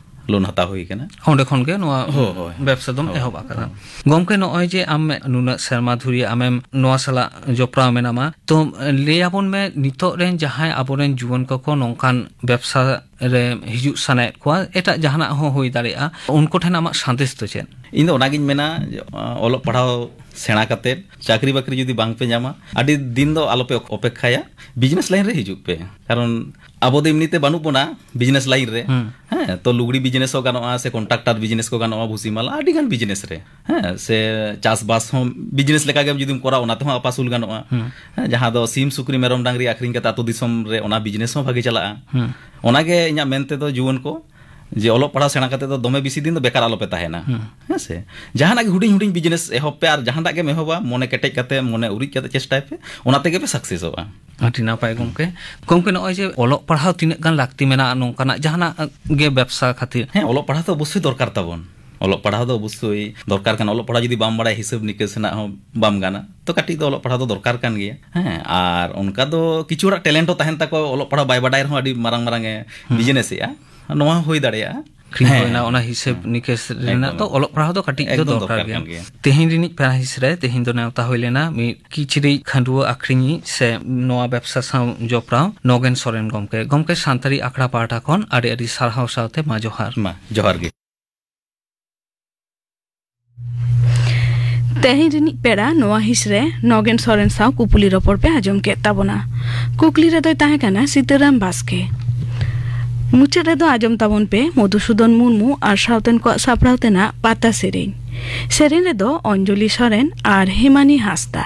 ᱞᱳᱱ ᱦᱟᱛᱟᱣ ᱦᱩᱭ ᱠᱟᱱᱟ᱾ ᱚᱸᱰᱮ ᱠᱷᱚᱱ ᱜᱮ ᱱᱚᱣᱟ ᱦᱳᱭ, ᱦᱳᱭ, ᱦᱳᱭ᱾ ᱵᱮᱵᱽᱥᱟ ᱫᱚᱢ ᱦᱳᱭ, ᱮᱦᱚᱵ ᱟᱠᱟᱫᱟ᱾ ᱦᱳᱭ᱾ ᱜᱚᱢᱠᱮ, ᱱᱚᱜᱼᱚᱭ ᱡᱮ ᱟᱢ ᱱᱩᱱᱟᱹᱜ ᱥᱮᱨᱢᱟ ᱫᱷᱩᱨᱤ ᱟᱢᱮᱢ ᱱᱚᱣᱟ ᱥᱟᱞᱟᱜ ᱡᱚᱯᱲᱟᱣ ᱢᱮᱱᱟᱢᱟ, ᱛᱚ ᱞᱟᱹᱭ ᱟᱵᱚᱱ ᱢᱮ, ᱱᱤᱛᱚᱜ ᱨᱮᱱ ᱡᱟᱦᱟᱸᱭ ᱟᱵᱚᱨᱮᱱ ᱡᱩᱣᱟᱹᱱ ᱠᱚᱠᱚ ᱱᱚᱝᱠᱟᱱ ᱵᱮᱵᱽᱥᱟ ᱨᱮ ᱦᱤᱡᱩᱜ ᱥᱟᱱᱟᱭᱮᱫ ᱠᱚᱣᱟ, ᱮᱴᱟᱜ ᱡᱟᱦᱟᱱᱟᱜ ᱦᱚᱸ ᱦᱩᱭ ᱫᱟᱲᱮᱭᱟᱜᱼᱟ, ᱩᱱᱠᱩ ᱴᱷᱮᱱ ᱟᱢᱟᱜ ᱥᱟᱸᱫᱮᱥ ᱫᱚ ᱪᱮᱫ? ᱤᱧ ᱫᱚ ᱚᱱᱟᱜᱤᱧ ᱢᱮᱱᱟ ᱡᱮ, ᱚᱞᱚᱜ ᱯᱟᱲᱦᱟᱣ ᱥᱮᱬᱟ ᱠᱟᱛᱮᱫ ᱪᱟᱹᱠᱨᱤ ᱵᱟᱹᱠᱨᱤ ᱡᱩᱫᱤ ᱵᱟᱝ ᱯᱮ ᱧᱟᱢᱟ, ᱟᱹᱰᱤ ᱫᱤᱱ ᱫᱚ ᱟᱞᱚᱯᱮ ᱚᱯᱮᱠᱠᱷᱟᱭᱟ, ᱵᱤᱡᱽᱱᱮᱥ ᱞᱟᱭᱤᱱ ᱨᱮ ᱦᱤᱡᱩᱜ ᱯᱮ᱾ ᱠᱟᱨᱚᱱ ᱟᱵᱚ ᱫᱚ ᱮᱢᱱᱤᱛᱮ ᱵᱟᱹᱱᱩᱜ ᱵᱚᱱᱟ ᱵᱤᱡᱽᱱᱮᱥ ᱞᱟᱭᱤᱱ ᱨᱮ᱾ ᱦᱩᱸ᱾ ᱦᱮᱸ, ᱛᱚ ᱞᱩᱜᱽᱲᱤ ᱵᱤᱡᱽᱱᱮᱥ ᱦᱚᱸ ᱜᱟᱱᱚᱜᱼᱟ, ᱥᱮ ᱠᱚᱱᱴᱨᱟᱠᱴᱟᱨ ᱵᱤᱡᱽᱱᱮᱥ ᱠᱚ ᱜᱟᱱᱚᱜᱼᱟ, ᱵᱷᱩᱥᱤ ᱢᱟᱞᱟ, ᱟᱹᱰᱤ ᱜᱟᱱ ᱵᱤᱡᱽᱱᱮᱥ ᱨᱮ᱾ ᱦᱮᱸ, ᱥᱮ ᱪᱟᱥᱵᱟᱥ ᱦᱚᱸ ᱵᱤᱡᱽᱱᱮᱥ ᱞᱮᱠᱟ ᱜᱮᱢ ᱡᱩᱫᱤᱢ ᱠᱚᱨᱟᱣᱟ, ᱚᱱᱟ ᱛᱮᱦᱚᱸ ᱟᱯᱟᱥᱩᱞ ᱜᱟᱱᱚᱜᱼᱟ᱾ ᱦᱩᱸ᱾ ᱦᱮᱸ, ᱡᱟᱦᱟᱸ ᱫᱚ ᱥᱤᱢ, ᱥᱩᱠᱨᱤ, ᱢᱮᱨᱚᱢ, ᱰᱟᱝᱨᱤ ᱟᱹᱠᱷᱨᱤᱧ ᱠᱟᱛᱮ ᱟᱹᱛᱩ ᱫᱤᱥᱚᱢ ᱨᱮ ᱚᱱᱟ ᱵᱤᱡᱽᱱᱮᱥ ᱦᱚᱸ ᱵᱷᱟᱜᱮ ᱪᱟᱞᱟᱜᱼᱟ᱾ ᱦᱩᱸ᱾ ᱚᱱᱟᱜᱮ ᱤᱧᱟᱹᱜ ᱢᱮᱱ ᱛᱮᱫᱚ ᱡᱩᱣᱟᱹᱱ ᱠᱚ, ᱡᱮ ᱚᱞᱚᱜ ᱯᱟᱲᱦᱟᱣ ᱥᱮᱬᱟ ᱠᱟᱛᱮ ᱫᱚ ᱫᱚᱢᱮ ᱵᱮᱥᱤ ᱫᱤᱱ ᱫᱚ ᱵᱮᱠᱟᱨ ᱟᱞᱚᱯᱮ ᱛᱟᱦᱮᱱᱟ᱾ ᱦᱩᱸ᱾ ᱦᱮᱸ ᱥᱮ? ᱡᱟᱦᱟᱱᱟᱜ ᱜᱮ ᱦᱩᱰᱤᱧ ᱦᱩᱰᱤᱧ ᱵᱤᱡᱽᱱᱮᱥ ᱮᱦᱚᱵ ᱯᱮ, ᱟᱨ ᱡᱟᱦᱟᱸᱴᱟᱜ ᱜᱮᱢ ᱮᱦᱚᱵᱟ, ᱢᱚᱱᱮ ᱠᱮᱴᱮᱡ ᱠᱟᱛᱮ, ᱢᱚᱱᱮ ᱩᱨᱤᱡ ᱠᱟᱛᱮ ᱪᱮᱥᱴᱟᱭ ᱯᱮ, ᱚᱱᱟ ᱛᱮᱜᱮ ᱯᱮ ᱥᱟᱠᱥᱮᱥᱚᱜᱼᱟ᱾ ᱟᱹᱰᱤ ᱱᱟᱯᱟᱭ ᱜᱚᱢᱠᱮ᱾ ᱜᱚᱢᱠᱮ, ᱱᱚᱜᱼᱚᱭ ᱡᱮ ᱚᱞᱚᱜ ᱯᱟᱲᱦᱟᱣ ᱛᱤᱱᱟᱹᱜ ᱜᱟᱱ ᱞᱟᱹᱠᱛᱤ ᱢᱮᱱᱟᱜᱼᱟ, ᱱᱚᱝᱠᱟᱱᱟᱜ ᱡᱟᱦᱟᱱᱟᱜ ᱜᱮ ᱵᱮᱵᱽᱥᱟ ᱠᱷᱟᱹᱛᱤᱨ? ᱦᱮᱸ, ᱚᱞᱚᱜ ᱯᱟᱲᱦᱟᱣ ᱫᱚ ᱚᱵᱚᱥᱥᱳᱭ ᱫᱚᱨᱠᱟᱨ ᱛᱟᱵᱚᱱ᱾ ᱚᱞᱚᱜ ᱯᱟᱲᱦᱟᱣ ᱫᱚ ᱚᱵᱚᱥᱥᱳᱭ ᱫᱚᱨᱠᱟᱨ ᱠᱟᱱᱟ᱾ ᱚᱞᱚᱜ ᱯᱟᱲᱦᱟᱣ ᱡᱩᱫᱤ ᱵᱟᱢ ᱵᱟᱲᱟᱭᱟ, ᱦᱤᱥᱟᱹᱵ ᱱᱤᱠᱟᱹᱥ ᱨᱮᱱᱟᱜ ᱦᱚᱸ ᱵᱟᱢ ᱜᱟᱱᱟ, ᱛᱚ ᱠᱟᱹᱴᱤᱡ ᱫᱚ ᱚᱞᱚᱜ ᱯᱟᱲᱦᱟᱣ ᱫᱚ ᱫᱚᱨᱠᱟᱨ ᱠᱟᱱ ᱜᱮᱭᱟ᱾ ᱦᱮᱸ, ᱟᱨ ᱚᱱᱠᱟ ᱫᱚ ᱠᱤᱪᱷᱩ ᱦᱚᱲᱟᱜ ᱴᱮᱞᱮᱱᱴ ᱦᱚᱸ ᱛᱟᱦᱮᱱ ᱛᱟᱠᱚᱣᱟ, ᱚᱞᱚᱜ ᱯᱟᱲᱦᱟᱣ ᱵᱟᱭ ᱵᱟᱰᱟᱭ ᱨᱮᱦᱚᱸ ᱟᱹᱰᱤ ᱢᱟᱨᱟᱝ ᱢᱟᱨᱟᱝ ᱮ ᱦᱩᱸ᱾ ᱵᱤᱡᱽᱱᱮᱥ ᱮᱜᱼᱟ, ᱱᱚᱣᱟ ᱦᱚᱸ ᱦᱩᱭ ᱫᱟᱲᱮᱭᱟᱜᱼᱟ᱾ ᱟᱹᱠᱷᱨᱤᱧ ᱦᱮᱸ, ᱠᱚᱨᱮᱱᱟᱜ ᱚᱱᱟ ᱦᱤᱥᱟᱹᱵ ᱦᱮᱸ᱾ ᱱᱤᱠᱟᱹᱥ ᱨᱮᱱᱟᱜ ᱮᱠᱫᱚᱢ ᱛᱚ ᱫᱚᱨᱠᱟᱨ᱾ ᱚᱞᱚᱜ ᱯᱟᱲᱦᱟᱣ ᱫᱚ ᱠᱟᱹᱴᱤᱡ ᱫᱚ ᱮᱠᱫᱚᱢ ᱫᱚᱨᱠᱟᱨ ᱫᱚᱨᱠᱟᱨ ᱜᱮᱭᱟ᱾ ᱠᱟᱱ ᱜᱮᱭᱟ᱾ ᱛᱮᱦᱮᱧ ᱨᱤᱱᱤᱡ ᱯᱮᱲᱟ ᱦᱤᱸᱥ ᱨᱮ ᱛᱮᱦᱮᱧ ᱫᱚ ᱱᱮᱣᱛᱟ ᱦᱩᱭ ᱞᱮᱱᱟ ᱢᱤᱫ ᱠᱤᱪᱨᱤᱡ ᱠᱷᱟᱹᱰᱩᱣᱟᱹ ᱟᱹᱠᱷᱨᱤᱧᱤᱡ ᱥᱮ ᱱᱚᱣᱟ ᱵᱮᱵᱽᱥᱟ ᱥᱟᱶ ᱡᱚᱯᱲᱟᱣ ᱱᱚᱜᱮᱱ ᱥᱚᱨᱮᱱ ᱜᱚᱢᱠᱮ᱾ ᱜᱚᱢᱠᱮ, ᱥᱟᱱᱛᱟᱲᱤ ᱟᱠᱷᱲᱟ ᱯᱟᱦᱴᱟ ᱠᱷᱚᱱ ᱟᱹᱰᱤ ᱟᱹᱰᱤ ᱥᱟᱨᱦᱟᱣ ᱥᱟᱶᱛᱮ ᱢᱟ ᱡᱚᱦᱟᱨ᱾ ᱢᱟ ᱡᱚᱦᱟᱨ ᱜᱮ᱾ ᱛᱮᱦᱮᱧ ᱨᱤᱱᱤᱡ ᱯᱮᱲᱟ ᱱᱚᱣᱟ ᱦᱤᱸᱥ ᱨᱮ ᱱᱚᱜᱮᱱ ᱥᱚᱨᱮᱱ ᱥᱟᱶ ᱠᱩᱯᱩᱞᱤ ᱨᱚᱯᱚᱲ ᱯᱮ ᱟᱸᱡᱚᱢ ᱠᱮᱫ ᱛᱟᱵᱚᱱᱟ᱾ ᱠᱩᱠᱞᱤ ᱨᱮᱫᱚᱭ ᱛᱟᱦᱮᱸ ᱠᱟᱱᱟ ᱥᱤᱛᱟᱹᱨᱟᱢ ᱵᱟᱥᱠᱮ᱾ ᱢᱩᱪᱟᱹᱫ ᱨᱮᱫᱚ ᱟᱸᱡᱚᱢ ᱛᱟᱵᱚᱱ ᱯᱮ ᱢᱚᱫᱷᱩᱥᱩᱫᱚᱱ ᱢᱩᱨᱢᱩ ᱟᱨ ᱥᱟᱶᱛᱮᱱ ᱠᱚᱣᱟᱜ ᱥᱟᱯᱲᱟᱣ ᱛᱮᱱᱟᱜ ᱯᱟᱛᱟ ᱥᱮᱨᱮᱧ᱾ ᱥᱮᱨᱮᱧ ᱨᱮᱫᱚ ᱚᱧᱡᱚᱞᱤ ᱥᱚᱨᱮᱱ ᱟᱨ ᱦᱮᱢᱟᱱᱤ ᱦᱟᱸᱥᱫᱟ᱾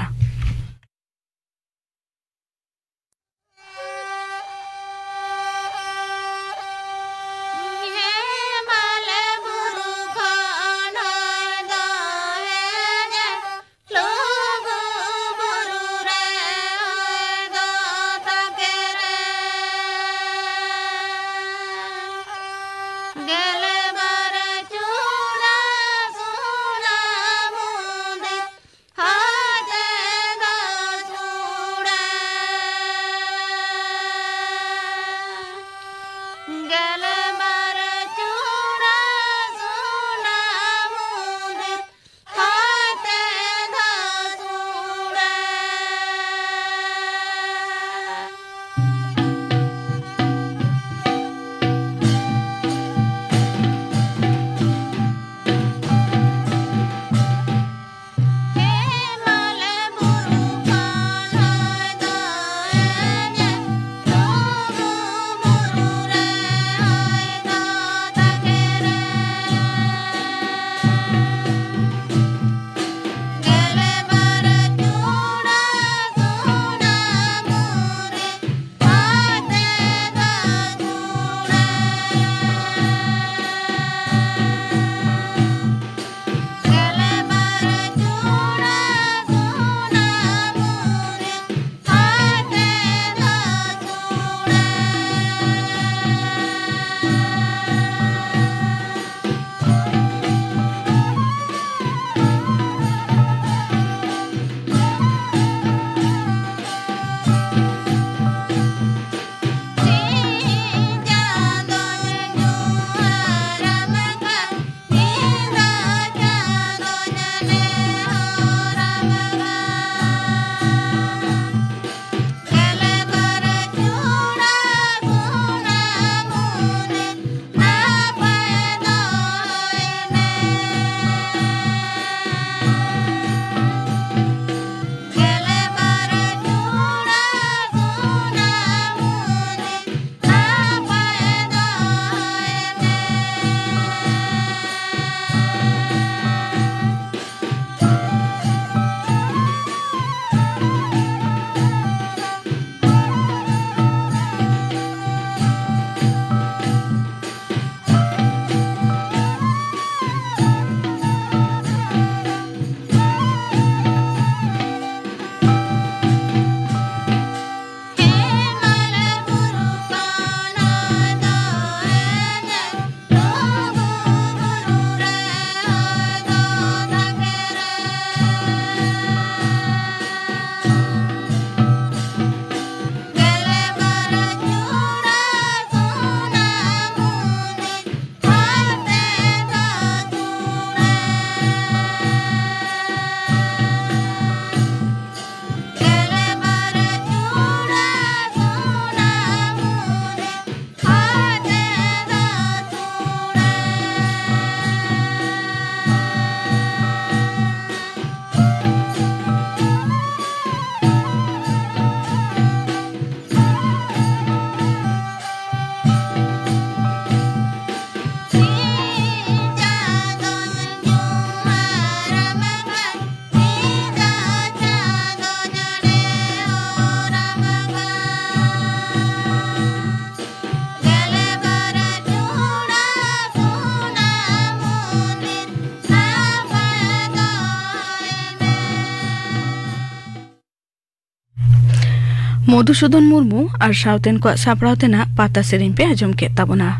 ᱢᱚᱫᱷᱩᱥᱩᱫᱚᱱ ᱢᱩᱨᱢᱩ ᱟᱨ ᱥᱟᱶᱛᱮᱱ ᱠᱚᱣᱟᱜ ᱥᱟᱯᱲᱟᱣ ᱛᱮᱱᱟᱜ ᱯᱟᱛᱟ ᱥᱮᱨᱮᱧ ᱯᱮ ᱟᱸᱡᱚᱢ ᱠᱮᱫ ᱛᱟᱵᱚᱱᱟ᱾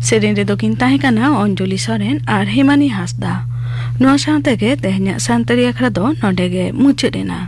ᱥᱮᱨᱮᱧ ᱨᱮᱫᱚ ᱠᱤᱱ ᱛᱟᱦᱮᱸ ᱠᱟᱱᱟ ᱚᱧᱡᱚᱞᱤ ᱥᱚᱨᱮᱱ ᱟᱨ ᱦᱮᱢᱟᱱᱤ ᱦᱟᱸᱥᱫᱟ᱾ ᱱᱚᱣᱟ ᱥᱟᱶ ᱛᱮᱜᱮ ᱛᱮᱦᱮᱧᱟᱜ ᱥᱟᱱᱛᱟᱲᱤ ᱟᱠᱷᱲᱟ ᱫᱚ ᱱᱚᱰᱮ ᱜᱮ ᱢᱩᱪᱟᱹᱫ ᱮᱱᱟ᱾